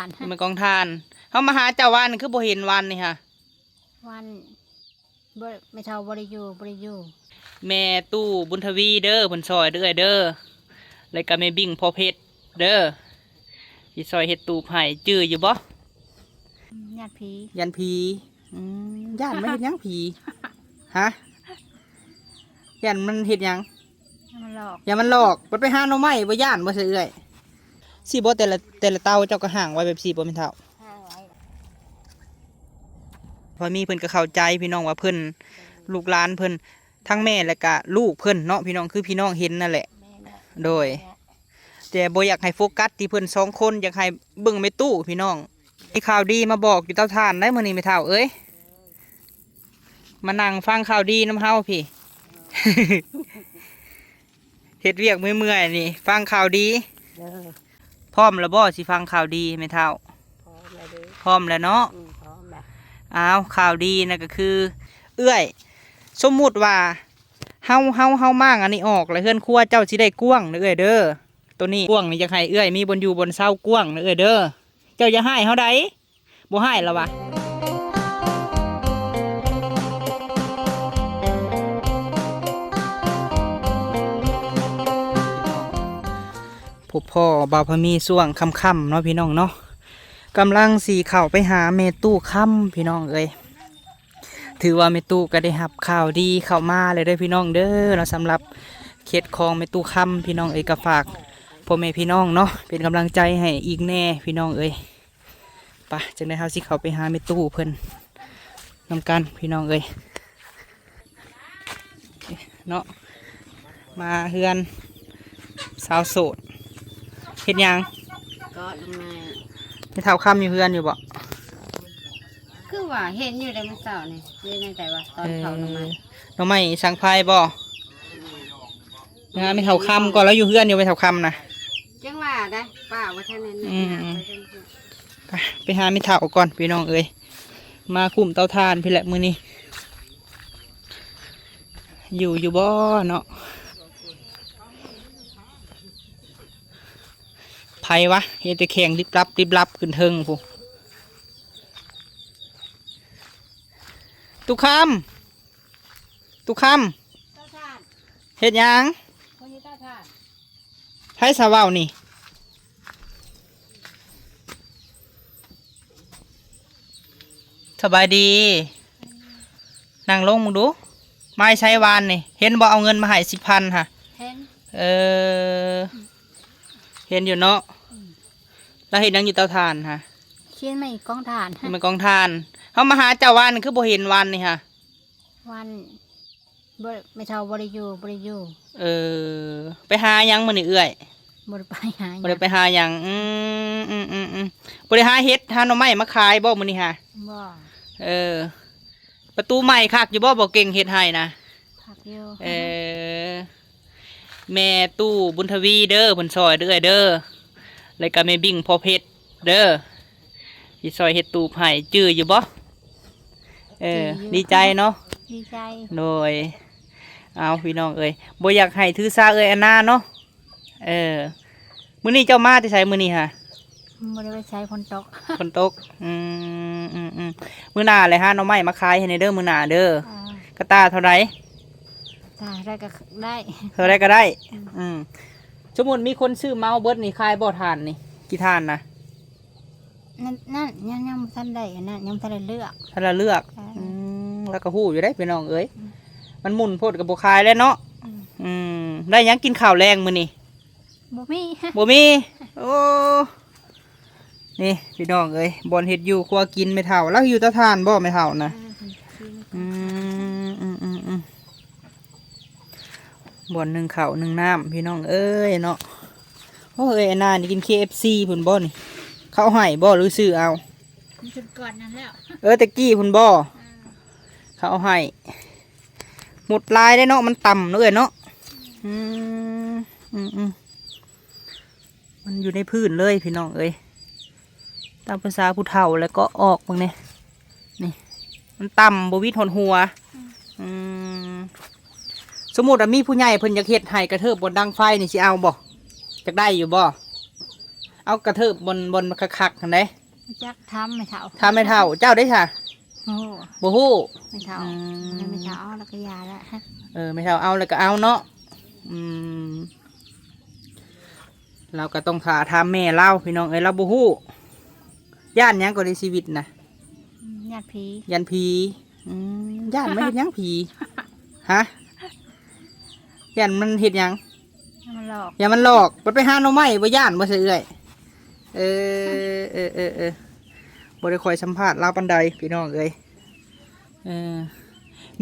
ຢູ່ແມ່ກອງຖ່ານ. ເຮົາມາຫາເຈົ້າວານນີ້ ຄືບໍ່ເຫັນວານນີ້ຫະ? ວານ ບໍ່ ແມ່ເຖົ້າບໍ່ໄດ້ຢູ່ ບໍ່ໄດ້ຢູ່. ແມ່ຕູ້ບຸນທະວີເດີ ເພິ່ນຊ່ອຍເດີເອື້ອຍເດີ ແລ້ວກະແມ່ບິ້ງພໍ່ເພັດເດີ ຊິຊ່ອຍເຮັດຕູບໃຫ້. ຈື່ຢູ່ບໍ່? ອືມ ຢ້ານຜີ ຢ້ານຜີ. ອືມ ຢ້ານມາເຮັດຫຍັງຜີ? ຮະ? ຢ້ານມັນເຮັດຫຍັງ? ຢ້ານມັນຫຼອກ ຢ້ານມັນຫຼອກ. ບັດໄປຫາໜໍ່ໄມ້ບໍ່ຢ້ານບໍ່ຊະເອື້ອຍ? ຊີ້ບໍ່ ແຕ່ລະ ແຕ່ລະເຕົາເຈົ້າກໍຫາງໄວ້ແບບຊີ້ບໍ່ແມ່ນເຖົ້າ? ຫາງໄວ້. ພໍ່ມີເພິ່ນກໍເຂົ້າໃຈພີ່ນ້ອງວ່າເພິ່ນ ລູກຫຼານເພິ່ນ ທັງແມ່ແລ້ວກະລູກເພິ່ນເນາະພີ່ນ້ອງ ຄືພີ່ນ້ອງເຫັນນັ້ນແຫຼະ. ແມ່ນແຫຼະ ໂດຍ ແມ່ນແຫຼະ. ແຕ່ບໍ່ຢາກໃຫ້ໂຟກັສທີ່ເພິ່ນສອງຄົນ ຢາກໃຫ້ເບິ່ງແມ່ຕູ້ພີ່ນ້ອງ. ມີຂ່າວດີມາບອກຢູ່ເຕົາຖ່ານໄດ໋ມື້ນີ້ແມ່ເຖົ້າເອີຍ. ມານັ່ງຟັງຂ່າວດີນຳເຮົາພີ້ ເຮັດວຽກເມື່ອຍໆນີ້ ຟັງຂ່າວດີ. ເອີ ພ້ອມແລ້ວບໍ່ ຊິຟັງຂ່າວດີແມ່ເຖົ້າ? ພ້ອມແລ້ວເດີ ພ້ອມແລ້ວເນາະ. ອືມ ພ້ອມແລ້ວ. ອ້າວ ຂ່າວດີນັ້ນກໍຄື ເອື້ອຍ ສົມມຸດວ່າ ເຮົາ ເຮົາ ເຮົາມ້າງອັນນີ້ອອກ ແລ້ວເຮືອນຄົວເຈົ້າຊິໄດ້ກວ້າງເດີເອື້ອຍເດີ. ໂຕນີ້ກວ້າງນີ້ ຢາກໃຫ້ເອື້ອຍມີບ່ອນຢູ່ບ່ອນເຊົາກວ້າງເດີເອື້ອຍເດີ. ເຈົ້າຢ່າຮ້າຍເຮົາໃດ໋. ບໍ່ຮ້າຍລະວະ. ພົບພໍ້ບ່າວພະມີຊ່ວງຄ່ຳໆເນາະພີ່ນ້ອງເນາະ ກຳລັງຊິເຂົ້າໄປຫາແມ່ຕູ້ຄຳພີ່ນ້ອງເອີຍ. ຖືວ່າແມ່ຕູ້ກໍໄດ້ຮັບຂ່າວດີເຂົ້າມາແລ້ວເດີພີ່ນ້ອງເດີເນາະ. ສຳລັບເຂດຂອງແມ່ຕູ້ຄຳພີ່ນ້ອງເອີຍ ກໍຝາກພໍ່ແມ່ພີ່ນ້ອງເນາະ ເປັນກຳລັງໃຈໃຫ້ອີກແດ່ພີ່ນ້ອງເອີຍ. ປະ ຈັ່ງໃດເຮົາຊິເຂົ້າໄປຫາແມ່ຕູ້ເພິ່ນນຳກັນພີ່ນ້ອງເອີຍເນາະ. ມາເຮືອນສາວໂສດ ເຮັດຫຍັງ? ກໍລົງມາ. ແມ່ເຖົ້າຄຳຢູ່ເຮືອນຢູ່ບໍ່? ຄືວ່າເຫັນຢູ່ແຕ່ມື້ເຊົ້ານີ້ ຢູ່ໃນໃຈວ່າຕອນເຂົາລົງມາ. ເອີ ໜໍ່ໄມ້ສັງໄພບໍ່? ນະ ແມ່ເຖົ້າຄຳກໍລາວຢູ່ເຮືອນຢູ່ ແມ່ເຖົ້າຄຳນະ. ຈັ່ງວ່າໄດ໋ ປ້າວ່າທ່ານນັ້ນ. ອືມ ໄປ ໄປຫາແມ່ເຖົ້າກ່ອນພີ່ນ້ອງເອີຍ. ມາຄຸ້ມເຕົາຖ່ານພີ້ແຫຼະມື້ນີ້ ຢູ່ຢູ່ບໍ່ເນາະ? ໃຜວະ ເຫັນແຕ່ແຂ້ງລິບລັບລິບລັບຂຶ້ນເທິງພຸ້ນ. ຕຸຄຳ ຕຸຄຳ ເຮັດຫຍັງ? ໃຜສະເວົ້ານີ້? ສະບາຍດີ. ນັ່ງລົງເບິ່ງດູ. ມາແຕ່ໃສວານນີ້? ເຫັນບໍ່ ເອົາເງິນມາໃຫ້ສິບພັນຫະ? ເຫັນ. ເອີ ເຫັນຢູ່ເນາະ. ອືມ ລາວເຮັດຫຍັງຢູ່ເຕົາຖ່ານຫະ? ຂຽນໄມ້ກອງຖ່ານ. ຂຽນໄມ້ກອງຖ່ານ. ເຮົາມາຫາເຈົ້າວານນີ້ ຄືບໍ່ເຫັນວານນີ້ຫະ? ວານ ບໍ່ ແມ່ເຖົ້າບໍ່ໄດ້ຢູ່ ບໍ່ໄດ້ຢູ່. ເອີ ໄປຫາຫຍັງມື້ນີ້ເອື້ອຍ? ບໍ່ໄດ້ໄປຫາຫຍັງ. ບໍ່ໄດ້ໄປຫາຫຍັງ. ອືມ ອືມ ອືມ ອືມ. ບໍ່ໄດ້ຫາເຫັດຫາໜໍ່ໄມ້ມາຂາຍບໍ່ມື້ນີ້ຫະ? ບໍ່. ເອີ ປະຕູໃໝ່ຄັກຢູ່ບໍ່? ບໍ່ເກັ່ງເຮັດໄຮ່ນະ? ຄັກຢູ່. ເອີ ແມ່ຕູ້ບຸນທະວີເດີ ເພິ່ນຊ່ອຍເອື້ອຍເດີ ແລ້ວກະແມ່ບິ້ງພໍ່ເພັດເດີ ຊິຊ່ອຍເຮັດຕູບໃຫ້. ຈື່ຢູ່ບໍ່? ເອີ ຈື່ຢູ່. ດີໃຈເນາະ? ດີໃຈ. ໂດຍ. ເອົາ ພີ່ນ້ອງເອີຍ ບໍ່ຢາກໃຫ້ຖືສາເອື້ອຍແອນນາເນາະ. ເອີ ມື້ນີ້ເຈົ້າມາແຕ່ໃສມື້ນີ້ຫະ? ບໍ່ໄດ້ໄປໃສ ຝົນຕົກ. ຝົນຕົກ. ອືມ ອືມ ອືມ. ມື້ໜ້າແຫຼະຫາໜໍ່ໄມ້ມາຂາຍໃຫ້ແດ່ເດີ ມື້ໜ້າເດີ. ອ່າ ກະຕ່າເທົ່າໃດ? ກະຕ່າເທົ່າໃດກໍໄດ້. ເທົ່າໃດກໍໄດ້. ອືມ ອືມ. ສົມມຸດມີຄົນຊື້ເໝົາເບິດນີ້ ຂາຍບໍ່ຖ່ານນີ້? ກີ່ຖ່ານນະ? ນັ້ນ ນັ້ນ ຍັງ ຍັງບໍ່ທັນໄດ້ອັນນັ້ນ ຍັງບໍ່ທັນໄດ້ເລືອກ. ທັນໄດ້ເລືອກ. ເອີ ອືມ ລາວກໍຮູ້ຢູ່ເດ້ພີ່ນ້ອງເອີຍ. ອືມ ມັນໝຸ່ນໂພດກໍບໍ່ຂາຍແລ້ວເນາະ. ອືມ ອືມ. ໄດ້ຫຍັງກິນເຂົ້າແລງມື້ນີ້? ບໍ່ມີ ບໍ່ມີ. ໂອ້ ນີ້ພີ່ນ້ອງເອີຍ ບ່ອນເຮັດຢູ່ຄົວກິນແມ່ເຖົ້າ. ລາວຢູ່ເຕົາຖ່ານບໍ່ແມ່ເຖົ້ານະ? ເອີ ເພິ່ນ ອືມ ອືມ ອືມ ອືມ. ບ່ອນໜຶ້ງເຂົ້າໜຶ້ງນ້ຳພີ່ນ້ອງເອີຍເນາະ. ໂອ້ ເອື້ອຍແອນນານີ້ກິນ ເຄເອັຟຊີ ພຸ້ນບໍ່ນີ້? ເຂົາໃຫ້ບໍ່ ຫຼືຊື້ເອົາ? ມີຊຸດກ່ອນນັ້ນແລ້ວ. ເອີ ແຕ່ກີ້ພຸ້ນບໍ່? ເອີ ເຂົາເອົາໃຫ້. ໝົດຫຼາຍເດ້ເນາະ ມັນຕ່ຳເນາະເອື້ອຍເນາະ. ອືມ ອືມ ອືມ. ມັນຢູ່ໃນພື້ນເລີຍພີ່ນ້ອງເອີຍ. ຕາມພາສາຜູ້ເຖົ້າແລ້ວກໍອອກເບິ່ງແດ່. ນີ້ ມັນຕ່ຳ ບໍ່ວິດຮອດຫົວ. ອືມ ອືມ. ສົມມຸດວ່າມີຜູ້ໃຫຍ່ເພິ່ນຢາກເຮັດໃຫ້ກະເທີບບ່ອນດັງໄຟນີ້ ຊິເອົາບໍ່? ຢາກໄດ້ຢູ່ບໍ່? ເອົາກະເທີບບ່ອນ ບ່ອນຄັກໆຫັ້ນເດ້. ຈັກຖາມແມ່ເຖົ້າ. ຖາມແມ່ເຖົ້າ. ເຈົ້າເດ້ຊະ? ໂອ້ ບໍ່ຮູ້. ແມ່ເຖົ້າ. ອືມ ໃຫ້ແມ່ເຖົ້າເອົາແລ້ວກໍຢ່າແລ້ວ. ເອີ ແມ່ເຖົ້າເອົາແລ້ວກໍເອົາເນາະ. ອືມ ລາວກໍຕ້ອງຖ້າຖາມແມ່ລາວ ພີ່ນ້ອງເອີຍ ລາວບໍ່ຮູ້. ຢ້ານຫຍັງກໍໃນຊີວິດນະ? ອືມ ຢ້ານຜີ. ຢ້ານຜີ. ອືມ ຢ້ານມາເຮັດຫຍັງຜີ? ຮະ? ຢ້ານມັນເຮັດຫຍັງ? ຢ້ານມັນຫຼອກ. ຢ້ານມັນຫຼອກ. ໄປ ໄປຫາໜໍ່ໄມ້ ບໍ່ຢ້ານບໍ່ຊະເອື້ອຍ? ເອີ ເອີ ເອີ ເອີ ບໍ່ໄດ້ຄ່ອຍສຳພາດລາວປານໃດ ພີ່ນ້ອງເອີຍ. ເອີ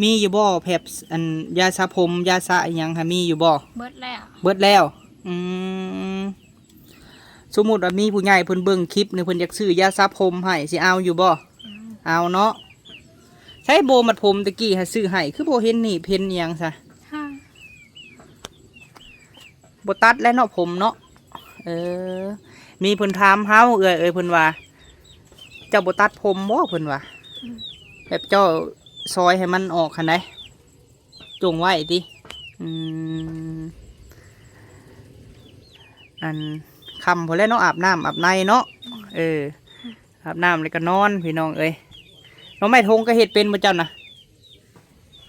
ມີຢູ່ບໍ່ ແບບ ອັນ ຢາສະຜົມ ຢາສະອີ່ຫຍັງຫັ້ນ ມີຢູ່ບໍ່? ເບິດແລ້ວ. ເບິດແລ້ວ. ອືມ ສົມມຸດວ່າມີຜູ້ໃຫຍ່ເພິ່ນເບິ່ງຄລິບນີ້ ເພິ່ນຢາກຊື້ຢາສະຜົມໃຫ້ ຊິເອົາຢູ່ບໍ່? ເອົາ. ເອົາເນາະ. ໃຊ້ໂບມັດຜົມຕະກີ້ຫາຊື້ໃຫ້ ຄືບໍ່ເຫັນໜີບເຫັນອີ່ຫຍັງຊະ? ຮະ ບໍ່ຕັດແລ້ວເນາະ ຜົມເນາະ. ເອີ ມີເພິ່ນຖາມເຮົາ ເອື້ອຍເອີຍ ເພິ່ນວ່າ ເຈົ້າບໍ່ຕັດຜົມບໍ່? ເພິ່ນວ່າ ອືມ ແບບເຈົ້າຊອຍໃຫ້ມັນອອກຫັ້ນໃດ ຈົ່ງໄວ້ຕິ. ອືມ ອັນ ຄ່ຳພຸ້ນແຫຼະເນາະ ອາບນ້ຳອາບໃນເນາະ. ອືມ ເອີ ອືມ ອາບນ້ຳແລ້ວກໍນອນ ພີ່ນ້ອງເອີຍ. ໜໍ່ໄມ້ຖົງກໍເຮັດເປັນບໍ່ເຈົ້ານະ?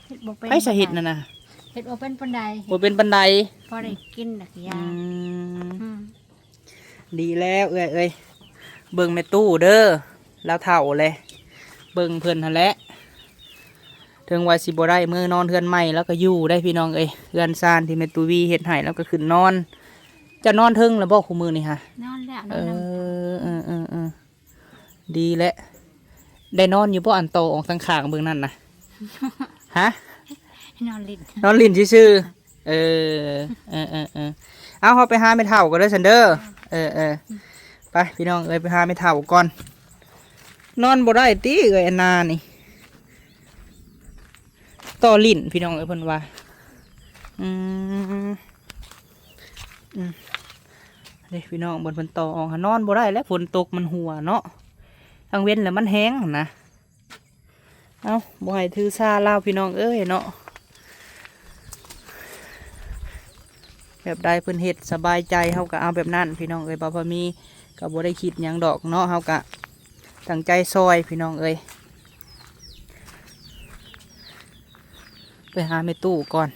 ເຮັດບໍ່ເປັນ. ໃຜສະເຮັດນັ້ນນະ? ເຮັດບໍ່ເປັນປານໃດ. ບໍ່ເປັນປານໃດ. ພໍໄດ້ກິນແລ້ວກໍຢ່າ. ອືມ ອືມ ດີແລ້ວເອື້ອຍເອີຍ. ເບິ່ງແມ່ຕູ້ເດີ ລາວເຖົ້າແລ້ວ ເບິ່ງເພິ່ນຫັ້ນແຫຼະ. ເຖິງວ່າຊິບໍ່ໄດ້ເມືອນອນເຮືອນໃໝ່ ລາວກໍຢູ່ໄດ້ ພີ່ນ້ອງເອີຍ. ເຮືອນຊານທີ່ແມ່ຕູ້ວີເຮັດໃຫ້ ລາວກໍຂຶ້ນນອນ. ເຈົ້ານອນເທິງແລ້ວບໍ່ຄູ່ມື້ນີ້ຫະ? ນອນແລ້ວ. ເອີ ນອນເທິງ. ເອີ ເອີ ເອີ ເອີ ດີແຫຼະ. ໄດ້ນອນຢູ່ບໍ່ ອັນຕໍ່ອອກທາງຂ້າງເບິ່ງນັ້ນນະ? ຮະ? ນອນຫຼິ້ນ. ນອນຫຼິ້ນຊື່ໆ. ເອີ ເອີ ເອີ ເອີ ເອົາ ເຮົາໄປຫາແມ່ເຖົ້າກ່ອນເດີຊັ້ນເດີ. ເອີ ເອີ ໄປ ພີ່ນ້ອງເອີຍ ໄປຫາແມ່ເຖົ້າກ່ອນ. ນອນບໍ່ໄດ້ຕິເອື້ອຍ ອັນນານີ້ ຕໍ່ຫຼິ້ນ ພີ່ນ້ອງເອີຍ ເພິ່ນວ່າ. ອືມ ອືມ ເດ້ ພີ່ນ້ອງ ບ່ອນເພິ່ນຕໍ່ອອກ ນອນບໍ່ໄດ້ແລ້ວ ຝົນຕົກມັນຫົວເນາະ ກາງເວັນແລ້ວມັນແຮງຫັ້ນນະ. ເອົ້າ ບໍ່ໃຫ້ຖືສາລາວ ພີ່ນ້ອງເອີຍເນາະ. ແບບໃດເພິ່ນເຮັດສະບາຍໃຈ ເຮົາກໍເອົາແບບນັ້ນ ພີ່ນ້ອງເອີຍ. ບ່າວພາມີກໍບໍ່ໄດ້ຄິດຫຍັງດອກເນາະ ເຮົາກໍຕັ້ງໃຈຊ່ອຍ ພີ່ນ້ອງເອີຍ. ໄປຫາແມ່ຕູ້ກ່ອນ.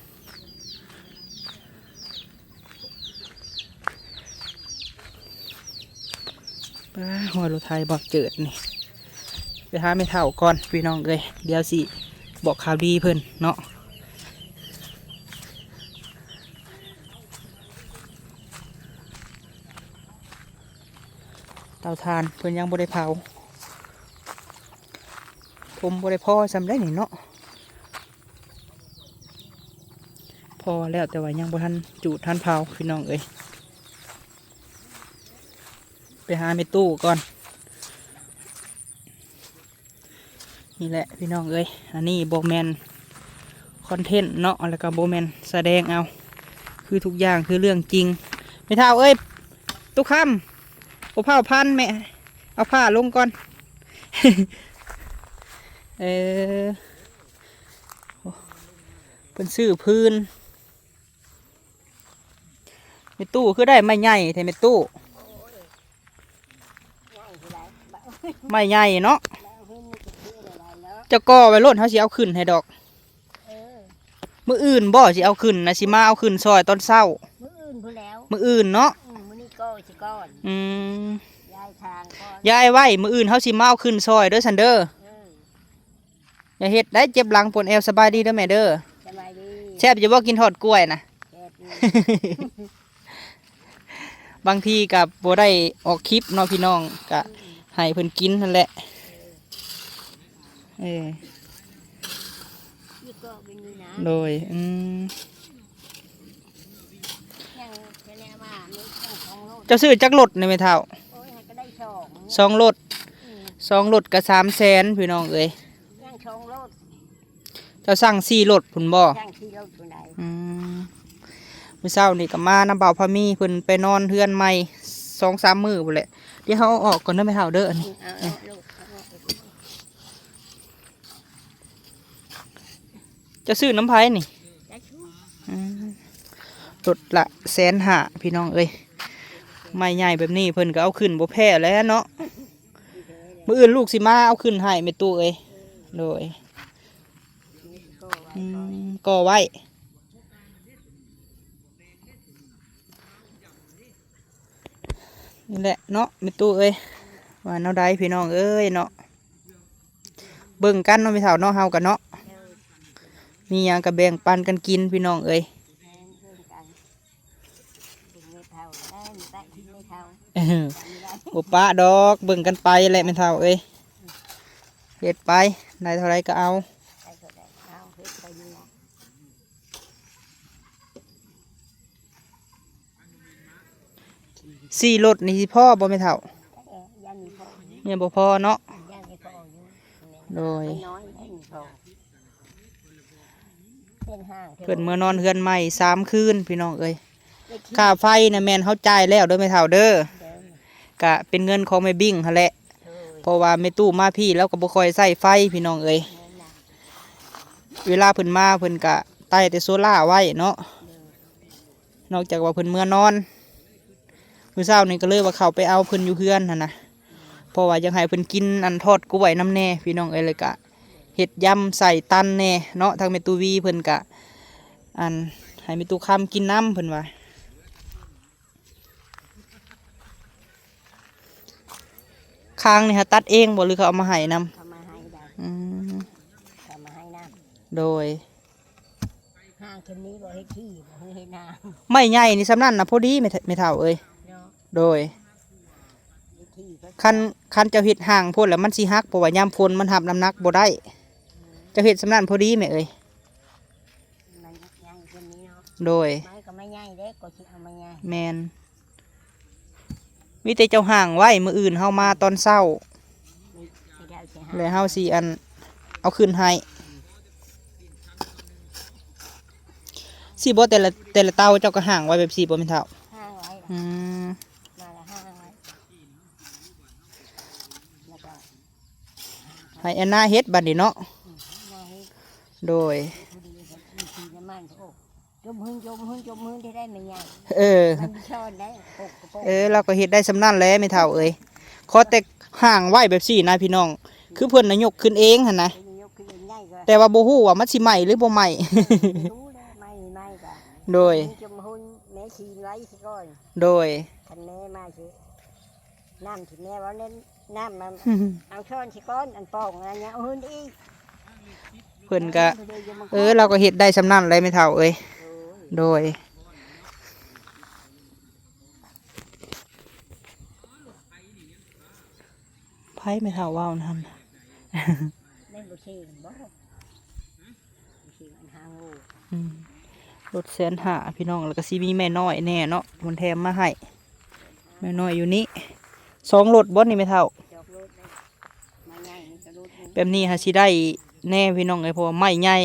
ປ້າ ຮອດລົດໄຖບັກເຈີດນີ້. ໄປຫາແມ່ເຖົ້າກ່ອນ ພີ່ນ້ອງເອີຍ ດຽວຊິບອກຂ່າວດີເພິ່ນເນາະ. ເຕົາຖ່ານເພິ່ນຍັງບໍ່ໄດ້ເຜົາ ຜົມບໍ່ໄດ້ພໍສ່ຳໃດນີ້ເນາະ. ພໍແລ້ວ ແຕ່ວ່າຍັງບໍ່ທັນຈູດທັນເຜົາ ພີ່ນ້ອງເອີຍ. ໄປຫາແມ່ຕູ້ກ່ອນ. ນີ້ແຫຼະ ພີ່ນ້ອງເອີຍ ອັນນີ້ບໍ່ແມ່ນຄອນເທັນເນາະ ແລ້ວກໍບໍ່ແມ່ນສະແດງເອົາ ຄືທຸກຢ່າງຄືເລື່ອງຈິງ. ແມ່ເຖົ້າເອີຍ ຕຸຄຳ ບໍ່ເຜົາພັນແມ່ ເອົາຜ້າລົງກ່ອນ. ເອີ ເພິ່ນຊື້ພື້ນ. ແມ່ຕູ້ຄືໄດ້ໄມ້ໃຫຍ່ແທ້ແມ່ຕູ້. ໄມ້ໃຫຍ່ເນາະ. ເຈົ້າກໍ່ໄວ້ໂລດ ເຮົາຊິເອົາຂຶ້ນໃຫ້ດອກ. ເອີ ມື້ອື່ນບໍ່ ຊິເອົາຂຶ້ນນະ ຊິມາເອົາຂຶ້ນຊ່ອຍຕອນເຊົ້າ. ມື້ອື່ນພຸ້ນແລ້ວ. ມື້ອື່ນເນາະ. ອືມ ມື້ນີ້ກໍ່ຊິກ່ອນ. ອືມ ຍ້າຍທາງກ່ອນ ຍ້າຍໄວ້ ມື້ອື່ນເຮົາຊິມາເອົາຂຶ້ນຊ່ອຍເດີຊັ້ນເດີ. ເອີ ຢ່າເຮັດໄດ້ເຈັບຫຼັງປວດແອວ. ສະບາຍດີເດີແມ່ເດີ. ສະບາຍດີ. ແຊບຢູ່ບໍ່ ກິນທອດກ້ວຍນະ? ແຊບຢູ່. ບາງທີກໍບໍ່ໄດ້ອອກຄລິບເນາະພີ່ນ້ອງ ກໍໃຫ້ເພິ່ນກິນຫັ້ນແຫຼະ. ເອີ ນີ້ກໍເປັນນີ້ນະ. ໂດຍ ອືມ ຍັງແຕ່ແນວວ່າມີສອງໂລດ. ເຈົ້າຊື້ຈັກໂລດນີ້ແມ່ເຖົ້າ? ໂອ້ຍ ໃຫ້ກໍໄດ້ສອງ ສອງໂລດ. ອືມ ສອງໂລດກໍສາມແສນ ພີ່ນ້ອງເອີຍ. ຍັງສອງໂລດ. ເຈົ້າສັ່ງສີ່ໂລດພຸ້ນບໍ່? ສັ່ງສີ່ໂລດພຸ້ນໃດ. ອືມ ມື້ເຊົ້ານີ້ກໍມານຳບ່າວພາມີ ເພິ່ນໄປນອນເຮືອນໃໝ່ສອງສາມມື້ພຸ້ນແຫຼະ. ດຽວເຮົາເອົາອອກກ່ອນເດີແມ່ເຖົ້າເດີ ອັນນີ້. ອືມ ເອົາ ເອົາໂລດ ເອົາໂລດ. ເຈົ້າຊື້ນຳໃຜນີ້? ອືມ ລົດລະແສນຫ້າ ພີ່ນ້ອງເອີຍ. ໄມ້ໃຫຍ່ແບບນີ້ເພິ່ນກໍເອົາຂຶ້ນບໍ່ແພ້ແລ້ວເນາະ. ມື້ອື່ນລູກຊິມາເອົາຂຶ້ນໃຫ້ແມ່ຕູ້ເອີຍ. ໂດຍ. ອືມ ກໍ່ໄວ້ ນີ້ແຫຼະເນາະແມ່ຕູ້ເອີຍ. ວ່າແນວໃດພີ່ນ້ອງເອີຍເນາະ. ເບິ່ງກັນເນາະແມ່ເຖົ້າເນາະ ເຮົາກໍເນາະ ມີຫຍັງກໍແບ່ງປັນກັນກິນພີ່ນ້ອງເອີຍ. ແມ່ນ ເບິ່ງກັນ ເປັນແມ່ເຖົ້າແລ້ວ ປະກິນແມ່ເຖົ້າ ເອີ ບໍ່ປະດອກ ເບິ່ງກັນໄປແຫຼະແມ່ເຖົ້າເອີຍ. ເຮັດໄປ ໄດ້ເທົ່າໃດກໍເອົາ ໄດ້ເທົ່າໃດກໍເອົາ ເຮັດໄປນີ້ແຫຼະ. ສີ່ລົດນີ້ຊິພໍບໍ່ແມ່ເຖົ້າ? ເອີ ຢ້ານບໍ່ພໍ ຍັງບໍ່ພໍເນາະ. ຢ້ານບໍ່ພໍຢູ່ ໂດຍ ມັນນ້ອຍ ມັນບໍ່ພໍ ເປັນຫ້າງ ເພິ່ນເມືອນອນເຮືອນໃໝ່ສາມຄືນພີ່ນ້ອງເອີຍ. ເລກທີ່ ຄ່າໄຟນະແມ່ນເຮົາຈ່າຍແລ້ວເດີແມ່ເຖົ້າເດີ ໂດຍ ກະເປັນເງິນຂອງແມ່ບິ້ງຫັ້ນແຫຼະ ໂດຍ ເພາະວ່າແມ່ຕູ້ມາພີ້ລາວກໍບໍ່ຄ່ອຍໃຊ້ໄຟພີ່ນ້ອງເອີຍ. ແມ່ນລະ ເວລາເພິ່ນມາເພິ່ນກະໄຕ້ແຕ່ໂຊລາໄວ້ເນາະ ໂດຍ ນອກຈາກວ່າເພິ່ນເມືອນອນ. ມື້ເຊົ້ານີ້ກໍເລີຍວ່າເຂົ້າໄປເອົາເພິ່ນຢູ່ເຮືອນຫັ້ນນະ ເພາະວ່າຢາກໃຫ້ເພິ່ນກິນອັນທອດກ້ວຍນຳແດ່ພີ່ນ້ອງເອີຍ ແລ້ວກະເຮັດຢຳໃສ່ຕັນແດ່ເນາະ. ທາງແມ່ຕູ້ວີເພິ່ນກະ ອັນ ໃຫ້ແມ່ຕູ້ຄຳກິນນຳເພິ່ນວ່າ. ຄາງນີ້ຫາຕັດເອງບໍ່ ຫຼືເຂົາເອົາມາໃຫ້ນຳ? ເຂົາມາໃຫ້ໄດ໋ ອືມ ເຂົາມາໃຫ້ນຳ ໂດຍ. ຮ່າງຂຶ້ນນີ້ບໍ່ເຮັດທີ່ບໍ່ເຮັດນາ ໄມ້ໃຫຍ່ນີ້ສ່ຳນັ້ນນະພໍດີແມ່ ແມ່ເຖົ້າເອີຍ ເນາະ ໂດຍ. ເຮັດທີ່ ຄັນ ຄັນເຈົ້າເຮັດຮ່າງໂພດແລ້ວມັນຊິຫັກ ເພາະວ່າຍາມຝົນມັນຮັບນ້ຳໜັກບໍ່ໄດ້ ອືມ ເຈົ້າເຮັດສ່ຳນັ້ນພໍດີແມ່ເອີຍ ມັນຍັງຂຶ້ນນີ້ເນາະ ໂດຍ. ໄມ້ກໍໄມ້ໃຫຍ່ເດ້ ກໍຊິເອົາໄມ້ໃຫຍ່ ແມ່ນ. ມີແຕ່ເຈົ້າຮ່າງໄວ້ ມື້ອື່ນເຮົາມາຕອນເຊົ້າ ແລ້ວເຮົາຊິອັນ ເອົາຂຶ້ນໃຫ້ ຊີ້ບໍ່? ແຕ່ລະ ແຕ່ລະເຕົາເຈົ້າກໍຮ່າງໄວ້ແບບຊີ້ບໍ່ແມ່ເຖົ້າ? ຮ່າງໄວ້ ອືມ ມາລະຮ່າງໄວ້ ແລ້ວກໍໃຫ້ແອນນາເຮັດບັດນີ້ເນາະ ອືມ ແອນນາເຮັດ ໂດຍ. ພໍດີເຮັດ ມີທີ່ນ້ຳມັນ ໂອ້ ຈົມຫຶນ ຈົມຫຶນ ຈົມຫຶນ ໄດ້ໄດ້ແມ່ໃຫຍ່ ເອີ ມັນບໍ່ຊ້ອນໄດ້ ປົກກະປົກ ເອີ ລາວກໍເຮັດໄດ້ສ່ຳນັ້ນແຫຼະແມ່ເຖົ້າເອີຍ. ຂໍແຕ່ຮ່າງໄວ້ແບບຊີ້ນະພີ່ນ້ອງ ຄືເພິ່ນນະຍົກຂຶ້ນເອງຫັ້ນນະ ເພິ່ນນະຍົກຂຶ້ນເອງໃຫຍ່ກໍ ແຕ່ວ່າບໍ່ຮູ້ວ່າມັນຊິໄໝ້ຫຼືບໍ່ໄໝ້ ເອີ ບໍ່ຮູ້ແລ້ວ ໄໝ້ບໍ່ໄໝ້ກໍ ໂດຍ ມີຈົມຫຶນ ແມ່ຊີນໄວ້ຊິກ່ອນ ໂດຍ. ຄັນແມ່ມາຊິ ນ້ຳທີ່ແມ່ເວົ້ານັ້ນ ນ້ຳມັນ ເອົາຊ້ອນຊິກ່ອນ ອັນປ່ອງອັນຫຍັງເອົາຫຶນອີກ ເພິ່ນກະ ເອີ ລາວກໍເຮັດໄດ້ສ່ຳນັ້ນແຫຼະແມ່ເຖົ້າເອີຍ ໂດຍ ໂດຍ. ໃຜແມ່ເຖົ້າເວົ້ານັ້ນ ແມ່ນບໍ່ເຊງບໍ່? ອືມ ລົດແສນຫ້າພີ່ນ້ອງ ແລ້ວກໍຊິມີແມ່ນ້ອຍແດ່ເນາະ ເພິ່ນແຖມມາໃຫ້ ແມ່ນ້ອຍຢູ່ນີ້ ສອງລົດບໍ່ນີ້ແມ່ເຖົ້າ? ສອງລົດເດ້ ໄມ້ໃຫຍ່ນີ້ກໍລົດໜຶ່ງ ແບບນີ້ຫາຊິໄດ້ແດ່ພີ່ນ້ອງເອີຍ ເພາະວ່າໄມ້ໃຫຍ່.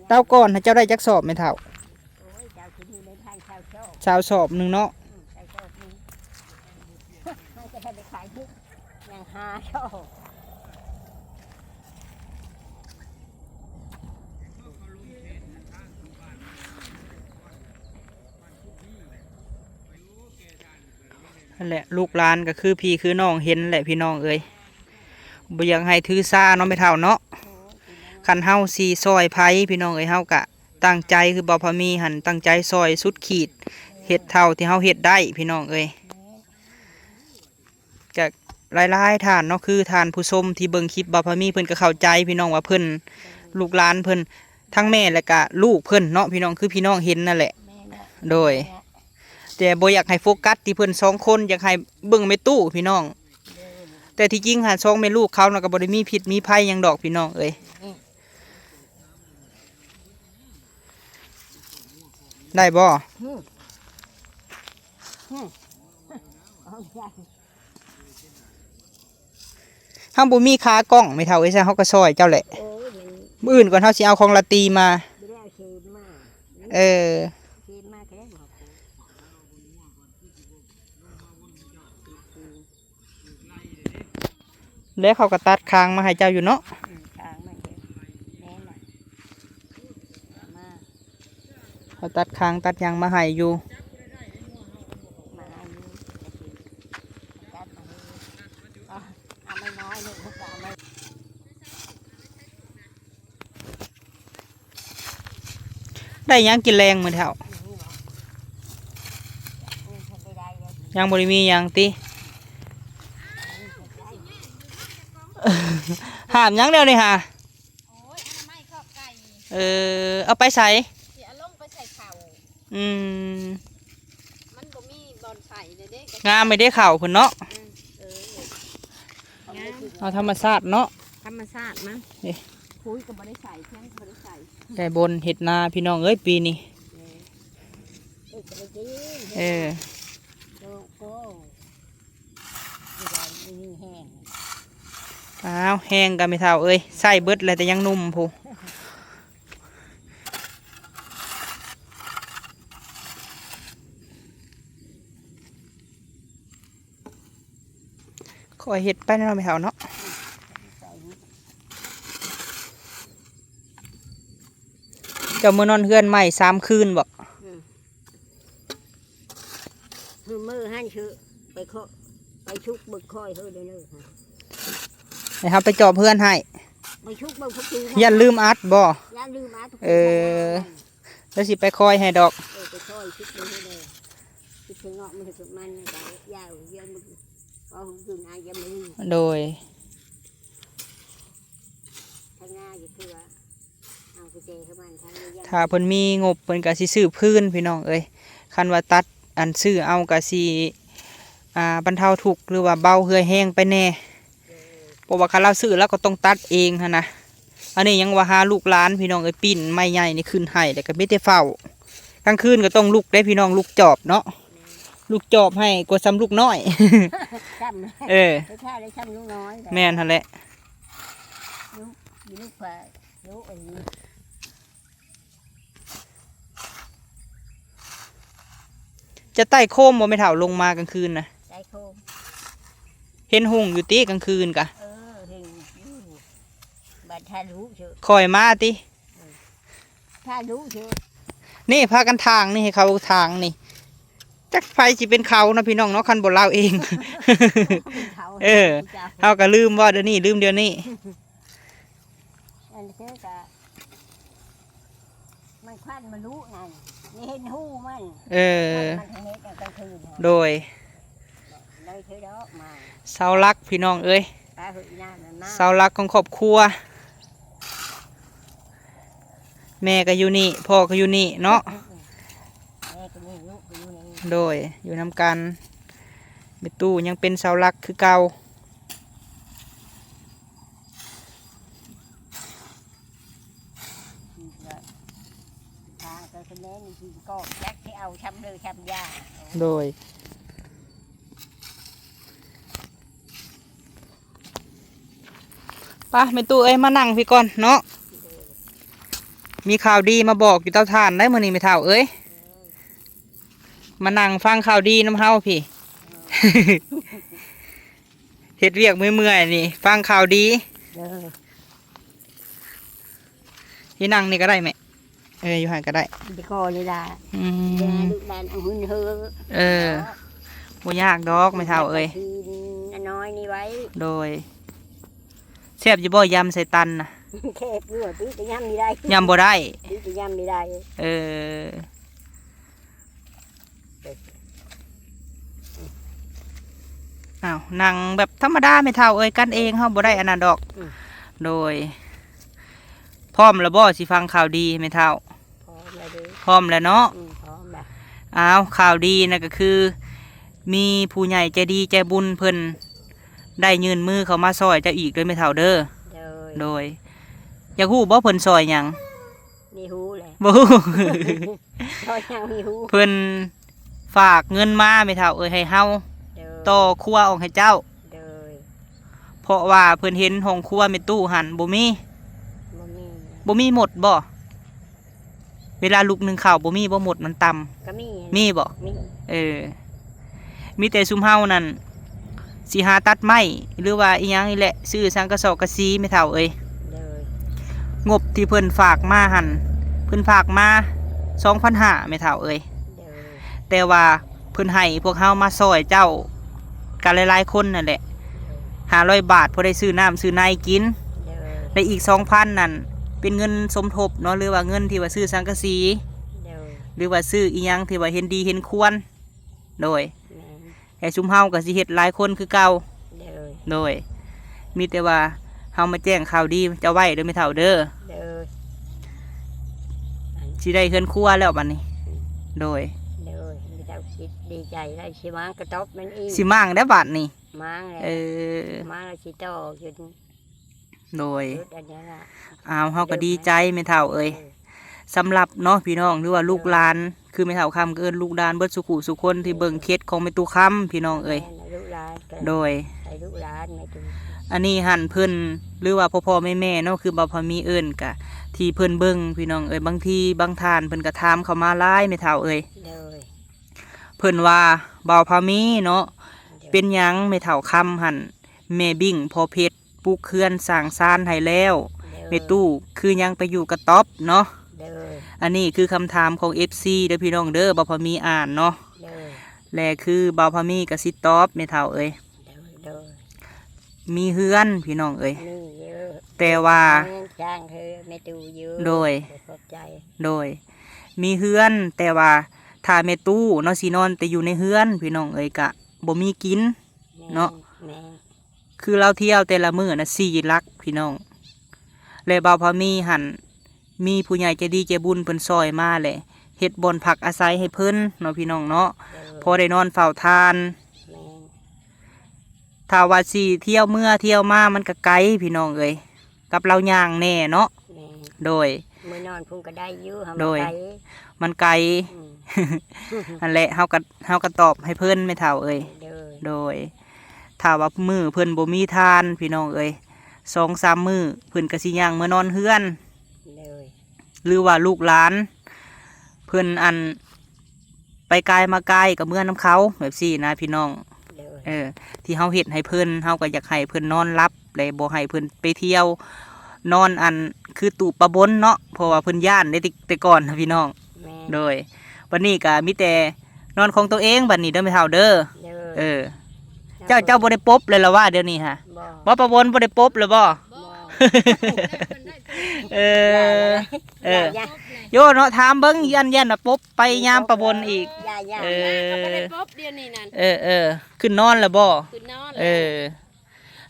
ເຕົາກ່ອນເຈົ້າໄດ້ຈັກສອບແມ່ເຖົ້າ? ໂອ້ຍ ເຈົ້າຊິມີໄດ້ທັນຊາວສອບ ຊາວສອບໜຶ່ງເນາະ ອືມ ຊາວສອບໜຶ່ງ ມັນຈະໄດ້ໄປຂາຍ ຍັງຫາຊອບ. ຫັ້ນແຫຼະ ລູກຫຼານກໍຄືພີ່ຄືນ້ອງເຫັນແຫຼະພີ່ນ້ອງເອີຍ ບໍ່ຢາກໃຫ້ຖືຊາເນາະແມ່ເຖົ້າເນາະ. ຄັນເຮົາຊິຊ່ອຍໃຜພີ່ນ້ອງເອີຍ ເຮົາກະຕັ້ງໃຈ ຄືບ່າວພາມີຫັ້ນ ຕັ້ງໃຈຊ່ອຍສຸດຂີດ ເຮັດເທົ່າທີ່ເຮົາເຮັດໄດ້ພີ່ນ້ອງເອີຍ. ກະຫຼາຍໆທ່ານເນາະ ຄືທ່ານຜູ້ຊົມທີ່ເບິ່ງຄລິບບ່າວພາມີ ເພິ່ນກໍເຂົ້າໃຈພີ່ນ້ອງວ່າເພິ່ນ ລູກຫຼານເພິ່ນ ທັງແມ່ ແລະກະລູກເພິ່ນເນາະພີ່ນ້ອງ ຄືພີ່ນ້ອງເຫັນນັ້ນແຫຼະ ແມ່ນແຫຼະ ໂດຍ ແມ່ນແຫຼະ. ແຕ່ບໍ່ຢາກໃຫ້ໂຟກັສທີ່ເພິ່ນສອງຄົນ ຢາກໃຫ້ເບິ່ງແມ່ຕູ້ພີ່ນ້ອງ ແຕ່ທີ່ຈິງຫັ້ນ ສອງແມ່ລູກເຂົານະ ກໍບໍ່ໄດ້ມີພິດມີໄພຫຍັງດອກພີ່ນ້ອງເອີຍ ອືມ ໄດ້ບໍ່? ອືມ ອືມ ເຮົາບໍ່ມີຂາກ້ອງແມ່ເຖົ້າເອີຍ ຊັ້ນເຮົາກໍຊ່ອຍເຈົ້າແຫຼະ ໂອ້ຍ ແມ່ນ ມື້ອື່ນກ່ອນເຮົາຊິເອົາຂອງລາຕີມາ ບໍ່ໄດ້ເອົາເຊນມາ ເອີ ເຊນມາກໍໄດ້ບໍ່? ແລ້ວເຂົາກໍຕັດຄາງມາໃຫ້ເຈົ້າຢູ່ເນາະ ອືມ ຄາງມາໃຫ້ ແມ່ນລະ ມາ ເຂົາຕັດຄາງຕັດຫຍັງມາໃຫ້ຢູ່ ເອົາໄມ້ນ້ອຍໜຶ່ງ ເຮົາກໍເອົາໄມ້ ໄດ້ຫຍັງກິນແລງມື້ເຖົ້າ? ຍັງບໍ່ໄດ້ມີຫຍັງຕິ? ຫາບຫຍັງແນວນີ້ຫາ? ໂອ້ຍ ອະນາໄມຄອກໄກ່. ເອີ ເອົາໄປໃສ? ຊິເອົາລົງໄປໃສ່ເຂົ້າ. ອືມ ມັນບໍ່ມີບ່ອນໃສ່ເດ້. ງາມໄປເດ້ເຂົ້າເພິ່ນເນາະ. ອືມ ເອີ ເອົາທຳມະຊາດເນາະ ທຳມະຊາດມັນ. ເອີ ປຸ໋ຍກໍບໍ່ໄດ້ໃສ່ ເຄື່ອງກໍບໍ່ໄດ້ໃສ່. ໄດ້ບ່ອນເຮັດນາພີ່ນ້ອງເອີຍ ປີນີ້. ເອີ ເອີ ກໍໄດ້ກິນ. ເອີ ໂອ້ໂຫ. ອ້າວ ແຮງກໍແມ່ເຖົ້າເອີຍ ໃຊ້ເບິດແລ້ວແຕ່ຍັງໜຸ່ມພຸ້ນ. ຄ່ອຍເຮັດໄປເນາະແມ່ເຖົ້າເນາະ. ເຈົ້າມານອນເຮືອນໃໝ່ສາມຄືນບໍ? ອືມ. ມື້ ມື້ຫັ້ນຊື່ ໄປເຄາະ ໄປຊຸກເບິ່ງຄ່ອຍເຮີເດີ. ໃຫ້ເຮົາໄປຈອບເຮືອນໃຫ້ ໄປຊຸກເບິ່ງພວກທີ່ ຢ້ານລືມອັດບໍ? ຢ້ານລືມອັດ. ເອີ ແລ້ວຊິໄປຄ່ອຍໃຫ້ດອກ. ເອີ ໄປຄ່ອຍຊຸກເບິ່ງໃຫ້ແດ່ ຊຸກເທິງເນາະ ມັນເຮັດມັນກໍຍາວ ຢ້ານມັນ ເອົາຄືນອາຍັງບໍ່ລືມ. ໂດຍ ທາງໜ້າຢູ່ຄືວ່າ ເອົາກຸນແຈເຂົ້າບ້ານທາງນີ້. ຖ້າເພິ່ນມີງົບເພິ່ນກໍຊິຊື້ຄືນພີ່ນ້ອງເອີຍ. ຄັນວ່າຕັດ ອັນ ຊື້ເອົາກໍຊິ ອ່າ ບັນເທົາທຸກ ຫຼືວ່າເບົາເຫື່ອແຮງໄປແດ່. ເອີ ເພາະວ່າຄັນລາວຊື້ລາວກໍຕ້ອງຕັດເອງຫັ້ນນະ. ອັນນີ້ຍັງວ່າຫາລູກຫຼານພີ່ນ້ອງເອີຍ ປີ້ນໄມ້ໃຫຍ່ນີ້ຂຶ້ນໄຫ້ ແລ້ວກໍມີແຕ່ເຝົ້າ. ກາງຄືນກໍຕ້ອງລຸກເດ້ພີ່ນ້ອງ ລຸກຈອບເນາະ. ແມ່ນ ລຸກຈອບໃຫ້ກວ່າສ່ຳລູກນ້ອຍ. ສ່ຳ ເອີ ຄ້າຍໆ ໄດ້ສ່ຳລູກນ້ອຍ. ແມ່ນຫັ້ນແຫຼະ. ລູກ ລູກ ລູກອັນນີ້ ຈະໄຕ່ໂຄມບໍ່ແມ່ເຖົ້າ ລົງມາກາງຄືນນະ? ໄຕ່ໂຄມ. ເຫັນຮຸ່ງຢູ່ຕິກາງຄືນກະ? ເອີ ເຫັນຢູ່. ບັດຖ້າລຸເຊີ ຄ່ອຍມາຕິ? ເອີ ຖ້າລຸເຊີ. ນີ້ພາກັນຖາງນີ້ ໃຫ້ເຂົາຖາງນີ້. ຈັກໃຜຊິເປັນເຂົາເນາະພີ່ນ້ອງເນາະ ຄັນບໍ່ລາວເອງ. ເປັນເຂົາ. ເອີ ເຈົ້າ ເຮົາກໍລືມເວົ້າດຽວນີ້ ລືມດຽວນີ້. ອັນນີ້ຄືກະ ມັນຄວັນມັນລຸນັ້ນ ນີ້ເຫັນຮູມັນ. ເອີ ມັນເຮັດກາງຄືນ. ໂດຍ ໄດ້ເທື່ອດອກມາ. ເສົາຫຼັກພີ່ນ້ອງເອີຍ ປາເຮີຍນາງນັ້ນນະ ເສົາຫຼັກຂອງຄອບຄົວ. ແມ່ກໍຢູ່ນີ້ ພໍ່ກໍຢູ່ນີ້ເນາະ. ແມ່ກໍຢູ່ ລູກກໍຢູ່ນີ້. ໂດຍ ຢູ່ນຳກັນ. ແມ່ຕູ້ຍັງເປັນເສົາຫຼັກຄືເກົ່າ. ທາງກໍສະແໜງນີ້ ທີ່ກໍຈັກຊິເອົາຊ່ຳເດີຊ່ຳຢາ. ໂດຍ ໄປແມ່ຕູ້ເອີຍ ມານັ່ງພີ້ກ່ອນເນາະ. ມີຂ່າວດີມາບອກຢູ່ເຕົາຖ່ານໄດ໋ມື້ນີ້ແມ່ເຖົ້າເອີຍ. ມານັ່ງຟັງຂ່າວດີນຳເຮົາພີ້. ເຮັດວຽກເມື່ອຍໆນີ້ ຟັງຂ່າວດີ. ເອີ ທີ່ນັ່ງນີ້ກໍໄດ້ແມ່. ເອີ ຢູ່ຫັ້ນກໍໄດ້. ໄປຂໍນີ້ລະ. ອືມ ຢ່າໃຫ້ລູກຫຼານເອົາຫຶນເຫີ. ເອີ ບໍ່ຍາກດອກແມ່ເຖົ້າເອີຍ. ອັນນ້ອຍນີ້ໄວ້. ໂດຍ. ແຊບຢູ່ບໍ່ ຢຳໃສ່ຕັນນະ? ແຊບຢູ່ຕິ ແຕ່ຢຳບໍ່ໄດ້. ຢຳບໍ່ໄດ້ ຕິ ແຕ່ຢຳບໍ່ໄດ້. ເອີ ເອີ ອ້າວ ນັ່ງແບບທຳມະດາແມ່ເຖົ້າເອີຍ ກັນເອງ ເຮົາບໍ່ໄດ້ອັນນັ້ນດອກ. ອືມ ໂດຍ. ພ້ອມແລ້ວບໍ່ ຊິຟັງຂ່າວດີແມ່ເຖົ້າ? ພ້ອມແລ້ວເດີ. ພ້ອມແລ້ວເນາະ. ອືມ ພ້ອມແລ້ວ. ອ້າວ ຂ່າວດີນັ້ນກໍຄື ມີຜູ້ໃຫຍ່ໃຈດີໃຈບຸນເພິ່ນໄດ້ຍື່ນມືເຂົ້າມາຊ່ອຍເຈົ້າອີກເດີແມ່ເຖົ້າເດີ. ໂດຍ ໂດຍ. ຢາກຮູ້ບໍ່ເພິ່ນຊ່ອຍຫຍັງ? ມີຮູ້ແຫຼະ. ບໍ່ຮູ້. ຊ່ອຍຫຍັງມີຮູ້. ເພິ່ນຝາກເງິນມາແມ່ເຖົ້າເອີຍ ໃຫ້ເຮົາ. ໂດຍ. ຕໍ່ຄົວອອກໃຫ້ເຈົ້າ. ໂດຍ. ເພາະວ່າເພິ່ນເຫັນຫ້ອງຄົວແມ່ຕູ້ຫັ້ນບໍ່ມີ. ບໍ່ມີ. ບໍ່ມີໝົດບໍ່? ເວລາລຸກໜຶ້ງເຂົ້າບໍ່ມີບໍ່ ໝົດມັນຕ່ຳ? ກໍມີ. ມີບໍ່? ມີ. ເອີ ມີແຕ່ຊຸມເຮົານັ້ນຊິຫາຕັດໄມ້ ຫຼືວ່າອີ່ຫຍັງນີ້ແຫຼະ ຊື້ສັງກະສອກກະສີແມ່ເຖົ້າເອີຍ. ໂດຍ. ງົບທີ່ເພິ່ນຝາກມາຫັ້ນ ເພິ່ນຝາກມາສອງພັນຫ້າແມ່ເຖົ້າເອີຍ. ໂດຍ. ແຕ່ວ່າເພິ່ນໃຫ້ພວກເຮົາມາຊ່ອຍເຈົ້າກັນຫຼາຍໆຄົນນັ້ນແຫຼະ. ໂດຍ. ຫ້າຮ້ອຍບາດ ພໍໄດ້ຊື້ນ້ຳຊື້ໃນກິນ ໂດຍ ແລະ ອີກສອງພັນນັ້ນ ເປັນເງິນສົມທົບເນາະ ຫຼືວ່າເງິນທີ່ວ່າຊື້ສັງກະສີ ໂດຍ ຫຼືວ່າຊື້ອີ່ຫຍັງທີ່ວ່າເຫັນດີເຫັນຄວນ ໂດຍ ແມ່ນ ແລະ ຊຸມເຮົາກໍຊິເຮັດຫຼາຍຄົນຄືເກົ່າ ໂດຍ ໂດຍ ມີແຕ່ວ່າເຮົາມາແຈ້ງຂ່າວດີເຈົ້າໄວ້ເດີແມ່ເຖົ້າເດີ ໂດຍ ຊິໄດ້ເຮືອນຄົວແລ້ວບັດນີ້ ໂດຍ ໂດຍ ມີແຕ່ຄິດດີໃຈແລ້ວ ຊິມາງກະຕອບມັນອີກ ຊິມາງແລ້ວບັດນີ້ ມາງແລ້ວ ເອີ ມາງແລ້ວຊິຕໍ່ຢູ່ ໂດຍ ຈຸດອັນນີ້ລະ ອ້າວ ເຮົາກໍດີໃຈແມ່ເຖົ້າເອີຍ ເອີ ສຳລັບເນາະ ພີ່ນ້ອງ ຫຼືວ່າລູກຫຼານ ເອີ ຄືແມ່ເຖົ້າຄຳກໍເອີ້ນລູກຫຼານເບິດສູ່ຄູ່ສູ່ຄົນທີ່ເບິ່ງເຂດຂອງແມ່ຕູ້ຄຳ ພີ່ນ້ອງເອີຍ ແມ່ນ ລູກຫຼານກໍ ໂດຍ ໃຫ້ລູກຫຼານແມ່ຕູ້ ອັນນີ້ຫັ້ນເພິ່ນ ຫຼືວ່າພໍ່ໆແມ່ໆເນາະ ຄືບ່າວພາມີເອີ້ນກະ ທີ່ເພິ່ນເບິ່ງ ພີ່ນ້ອງເອີຍ ບາງທີບາງທ່ານເພິ່ນກໍຖາມເຂົ້າມາຫຼາຍແມ່ເຖົ້າເອີຍ ໂດຍ ເພິ່ນວ່າ ບ່າວພາມີເນາະ ໂດຍ ເປັນຫຍັງແມ່ເຖົ້າຄຳຫັ້ນ ແມ່ບິ້ງພໍ່ເພັດ ປຸກເຮືອນສ້າງຊານໃຫ້ແລ້ວ ໂດຍ ແມ່ຕູ້ຄືຍັງໄປຢູ່ກະຕ໊ອບເນາະ ໂດຍ ອັນນີ້ຄືຄຳຖາມຂອງເອັຟຊີເດີພີ່ນ້ອງເດີ ບ່າວພາມີອ່ານເນາະ ໂດຍ ແລະ ຄືບ່າວພາມີກໍຊິຕອບແມ່ເຖົ້າເອີຍ ໂດຍ ໂດຍ ມີເຮືອນພີ່ນ້ອງເອີຍ ມີຢູ່ ແຕ່ວ່າ ຍັງສ້າງເຮືອນແມ່ຕູ້ຢູ່ ໂດຍ ຂອບໃຈ ໂດຍ ມີເຮືອນ ແຕ່ວ່າຖ້າແມ່ຕູ້ເນາະ ຊິນອນແຕ່ຢູ່ໃນເຮືອນ ພີ່ນ້ອງເອີຍ ກະບໍ່ມີກິນ ແມ່ນ ເນາະ ແມ່ນ ຄືລາວທ່ຽວແຕ່ລະມື້ນະສີ່ຫຼັກພີ່ນ້ອງ ແລະ ບ່າວພາມີຫັ້ນ ມີຜູ້ໃຫຍ່ໃຈດີໃຈບຸນເພິ່ນຊ່ອຍມາ ແລະ ເຮັດບ່ອນພັກອາໄສໃຫ້ເພິ່ນເນາະພີ່ນ້ອງເນາະ ໂດຍ ພໍໄດ້ນອນເຝົ້າທ່ານ ແມ່ນ ຖ້າວ່າຊິທ່ຽວເມືອທ່ຽວມາມັນກະໄກພີ່ນ້ອງເອີຍ ກັບລາວຍ່າງແດ່ເນາະ ແມ່ນ ໂດຍ ເມືອນອນພຸ້ນກໍໄດ້ຢູ່ ເຮົາ ໂດຍ ໄກ ມັນໄກ ອືມ ຫັ້ນແຫຼະ ເຮົາກໍ ເຮົາກໍຕອບໃຫ້ເພິ່ນແມ່ເຖົ້າເອີຍ ໂດຍ ໂດຍ ຖ້າວ່າມື້ເພິ່ນບໍ່ມີທ່ານພີ່ນ້ອງເອີຍ ສອງສາມມື້ເພິ່ນກໍຊິຍ່າງເມືອນອນເຮືອນ ໂດຍ ຫຼືວ່າລູກຫຼານເພິ່ນ ອັນ ໄປກາຍມາກາຍກໍເມືອນຳເຂົາ ແບບຊີ້ນະພີ່ນ້ອງ ໂດຍ ເອີ ທີ່ເຮົາເຮັດໃຫ້ເພິ່ນ ເຮົາກໍຢາກໃຫ້ເພິ່ນນອນຫຼັບ ແລະ ບໍ່ໃຫ້ເພິ່ນໄປທ່ຽວ ນອນ ອັນ ຄືຕູບປາບົນເນາະ ເພາະວ່າເພິ່ນຢ້ານເດ້ ແຕ່ ແຕ່ກ່ອນນະພີ່ນ້ອງ ແມ່ນ ໂດຍ ບັດນີ້ກໍມີແຕ່ນອນຂອງໂຕເອງບັດນີ້ເດີແມ່ເຖົ້າເດີ ໂດຍ ເອີ ເຈົ້າ ເຈົ້າບໍ່ໄດ້ປົບເລີຍລະວ່າດຽວນີ້ຫະ ບໍ່ ບໍ່ ປາບົນບໍ່ໄດ້ປົບເລີຍບໍ່ ບໍ່ ເອີ ເອີ ຢ່າ ໂຍເນາະ ຖາມເບິ່ງ ຢ້ານ ຢ້ານວ່າປົບໄປຍາມປາບົນອີກ ຢ່າ ເອີ ເຂົາບໍ່ໄດ້ປົບດຽວນີ້ນັ້ນ ເອີ ເອີ ຂຶ້ນນອນແລ້ວບໍ່ ຂຶ້ນນອນແລ້ວ ເອີ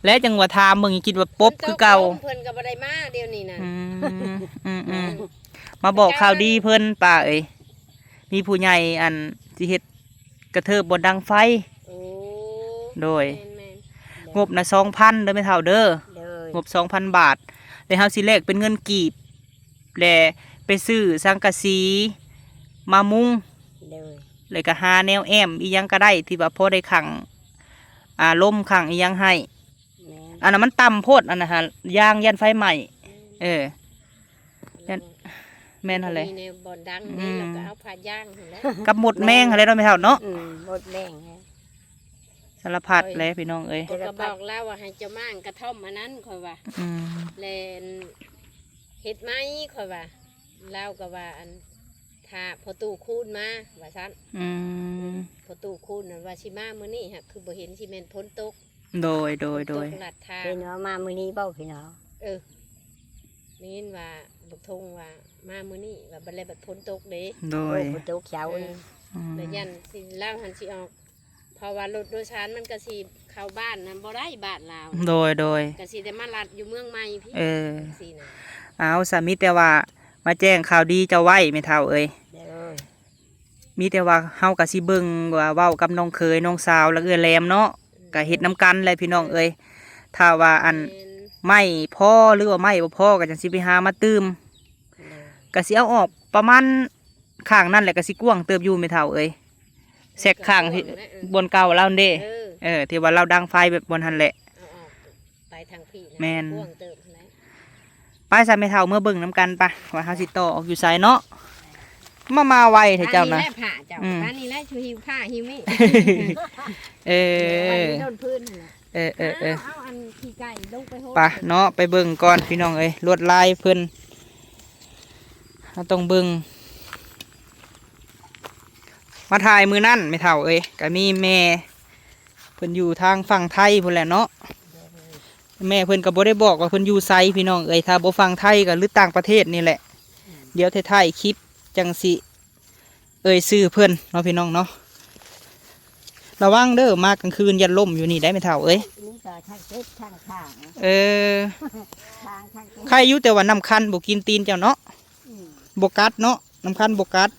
ແລະ ຈັ່ງວ່າຖາມເບິ່ງ ຄິດວ່າປົບຄືເກົ່າ ເພິ່ນກໍບໍ່ໄດ້ມາດຽວນີ້ນັ້ນ ອືມ ອືມ ອືມ ມາບອກຂ່າວດີເພິ່ນ ປ້າເອີຍ ມີຜູ້ໃຫຍ່ ອັນ ຊິເຮັດກະເທີບບ່ອນດັງໄຟ ໂອ້ ໂດຍ ແມ່ນໆ ງົບນະສອງພັນເດີແມ່ເຖົ້າເດີ ໂດຍ ງົບສອງພັນບາດ ແລ້ວເຮົາຊິແລກເປັນເງິນກີບ ແລະ ໄປຊື້ສັງກະສີມາມຸງ ໂດຍ ແລ້ວກໍຫາແນວແອ້ມອີ່ຫຍັງກໍໄດ້ ທີ່ວ່າພໍໄດ້ຂັງ ອາ ລົມຂັງອີ່ຫຍັງໃຫ້ ແມ່ນ ອັນນັ້ນມັນຕ່ຳໂພດ ອັນນັ້ນຫາ ຢາງຢ້ານໄຟໄໝ້ ອືມ ເອີ ຢ້ານ ແມ່ນຫັ້ນແຫຼະ ມີແນວບ່ອນດັງ ອືມ ນີ້ ແລ້ວກໍເອົາຜ້າຢາງຫັ້ນແຫຼະ ກັບມົດແມງຫັ້ນແຫຼະເນາະແມ່ເຖົ້າເນາະ ອືມ ມົດແມງ ສາລະພັດແຫຼະພີ່ນ້ອງເອີຍ ຂ້ອຍກໍບອກລາວວ່າໃຫ້ເຈົ້າມ້າງກະທ່ອມອັນນັ້ນ ຂ້ອຍວ່າ ອືມ ແລະ ເຮັດໃໝ່ ຂ້ອຍວ່າ ລາວກໍວ່າ ອັນ ຖ້າພໍ່ຕູ້ຄູນມາ ວ່າຊັ້ນ ອືມ ອືມ ພໍ່ຕູ້ຄູນນັ້ນວ່າຊິມາມື້ນີ້ຫາ ຄືບໍ່ເຫັນ ຊິແມ່ນຝົນຕົກ ໂດຍ ໂດຍ ໂດຍ ຝົນຕົກລັດທາງ ເພິ່ນວ່າມາມື້ນີ້ບໍ່ພີ່ນ້ອງ ເອີ ໄດ້ຍິນວ່າບັກທົງວ່າມາມື້ນີ້ ວ່າບັດແລະບັດຝົນຕົກເດ້ ໂດຍ ໂອ້ ຝົນຕົກເຊົ້າ ເອີ ອືມ ແລ້ວຢ້ານຊິ ລາວຫັ້ນຊິອອກ ເພາະວ່າລົດໂດຍສານມັນກໍຊິເຂົ້າບ້ານນັ້ນບໍ່ໄດ້ ບ້ານລາວ ໂດຍ ໂດຍ ກໍຊິໄດ້ມາລັດຢູ່ເມືອງໃໝ່ພີ້ ເອີ ຊີ້ນະ ເອົາ ສະ ມີແຕ່ວ່າມາແຈ້ງຂ່າວດີເຈົ້າໄວ້ແມ່ເຖົ້າເອີຍ ໂດຍ ມີແຕ່ວ່າເຮົາກໍຊິເບິ່ງວ່າເວົ້າກັບນ້ອງເຂີຍ ນ້ອງສາວ ແລະ ເອື້ອຍແຫຼມເນາະ ອືມ ກໍເຮັດນຳກັນແຫຼະພີ່ນ້ອງເອີຍ ຖ້າວ່າ ອັນ ແມ່ນ ໄມ້ພໍ ຫຼືວ່າໄມ້ບໍ່ພໍ ກໍຈັ່ງຊິໄປຫາມາຕື່ມ ໂດຍ ກໍຊິເອົາອອກປະມານ ຂ້າງນັ້ນແຫຼະກໍຊິກວ້າງເຕີບຢູ່ແມ່ເຖົ້າເອີຍ ແຊັກຂ້າງທີ່ ກວ້າງແຫຼະ ເອີ ບ່ອນເກົ່າລາວຫັ້ນເດ້ ເອີ ເອີ ທີ່ວ່າລາວດັງໄຟແບບບ່ອນຫັ້ນແຫຼະ ເອົາອອກໄປທາງພີ້ນະ ແມ່ນ ກວ້າງເຕີບຫັ້ນແຫຼະ ໄປຊະແມ່ເຖົ້າ ເມືອເບິ່ງນຳກັນປະ ວ່າເຮົາຊິຕໍ່ອອກຢູ່ໃສເນາະ ມາ ມາໄວແທ້ເຈົ້ານະ ອັນນີ້ແຫຼະຜ້າເຈົ້າ ອືມ ອັນນີ້ແຫຼະ ຊິຫິ້ວຜ້າຫິ້ວນີ້ ເອີ ເອີ ເອີ ເອີ ເອີ ເອົາ ເອົາອັນຂີ້ໄກ່ລົງໄປໂຮດ ປະເນາະ ໄປເບິ່ງກ່ອນພີ່ນ້ອງເອີຍ ລວດລາຍເພິ່ນ ເຮົາຕ້ອງເບິ່ງ ມາຖ່າຍມື້ນັ້ນແມ່ເຖົ້າເອີຍ ກະມີແມ່ເພິ່ນຢູ່ທາງຝັ່ງໄທພຸ້ນແຫຼະເນາະ ແມ່ເພິ່ນກໍບໍ່ໄດ້ບອກວ່າເພິ່ນຢູ່ໃສພີ່ນ້ອງເອີຍ. ຖ້າບໍ່ຝັ່ງໄທກໍ ຫຼື ຕ່າງປະເທດນີ້ແຫຼະ. ດຽວທ້າຍໆຄລິບຈັ່ງຊິເອີ່ຍຊື່ເພິ່ນເນາະພີ່ນ້ອງເນາະ. ລະວັງເດີ ມາກາງຄືນຢ້ານລົ້ມຢູ່ນີ້ໄດ໋ແມ່ເຖົ້າເອີຍ. ນີ້ກໍທັງເຈັບທັງທາງ ເອີ ທາງທັງເຈັບ ໄຄຢູ່ ແຕ່ວ່ານ້ຳຄັນບໍ່ກິນຕີນເຈົ້າເນາະ. ອືມ ບໍ່ກັດເນາະ ນ້ຳຄັນບໍ່ກັດ.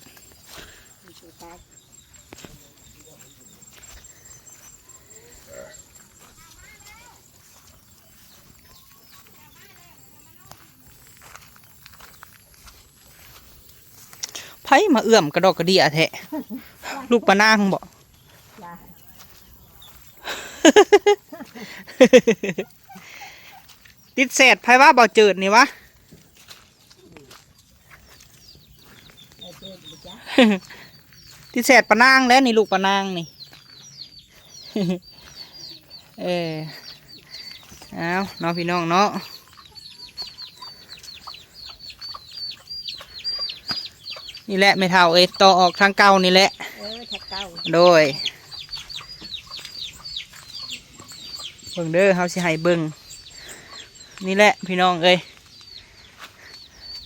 ໃຜມາເອື້ອມກະດອກກະເດຍແທ້? ລູກປານາງບໍ? ຈ້າ ຕິດແສດໃຜວະ ບໍ່ເຈີດນີ້ວະ? ຕິດແສດປານາງແຫຼະນີ້ ລູກປານາງນີ້. ເອີ ເອົາເນາະພີ່ນ້ອງເນາະ. ນີ້ແຫຼະແມ່ເຖົ້າເອີຍ ຕໍ່ອອກທາງເກົ່ານີ້ແຫຼະ. ເອີ ທາງເກົ່າ ໂດຍ. ເບິ່ງເດີ ເຮົາຊິໃຫ້ເບິ່ງ. ນີ້ແຫຼະພີ່ນ້ອງເອີຍ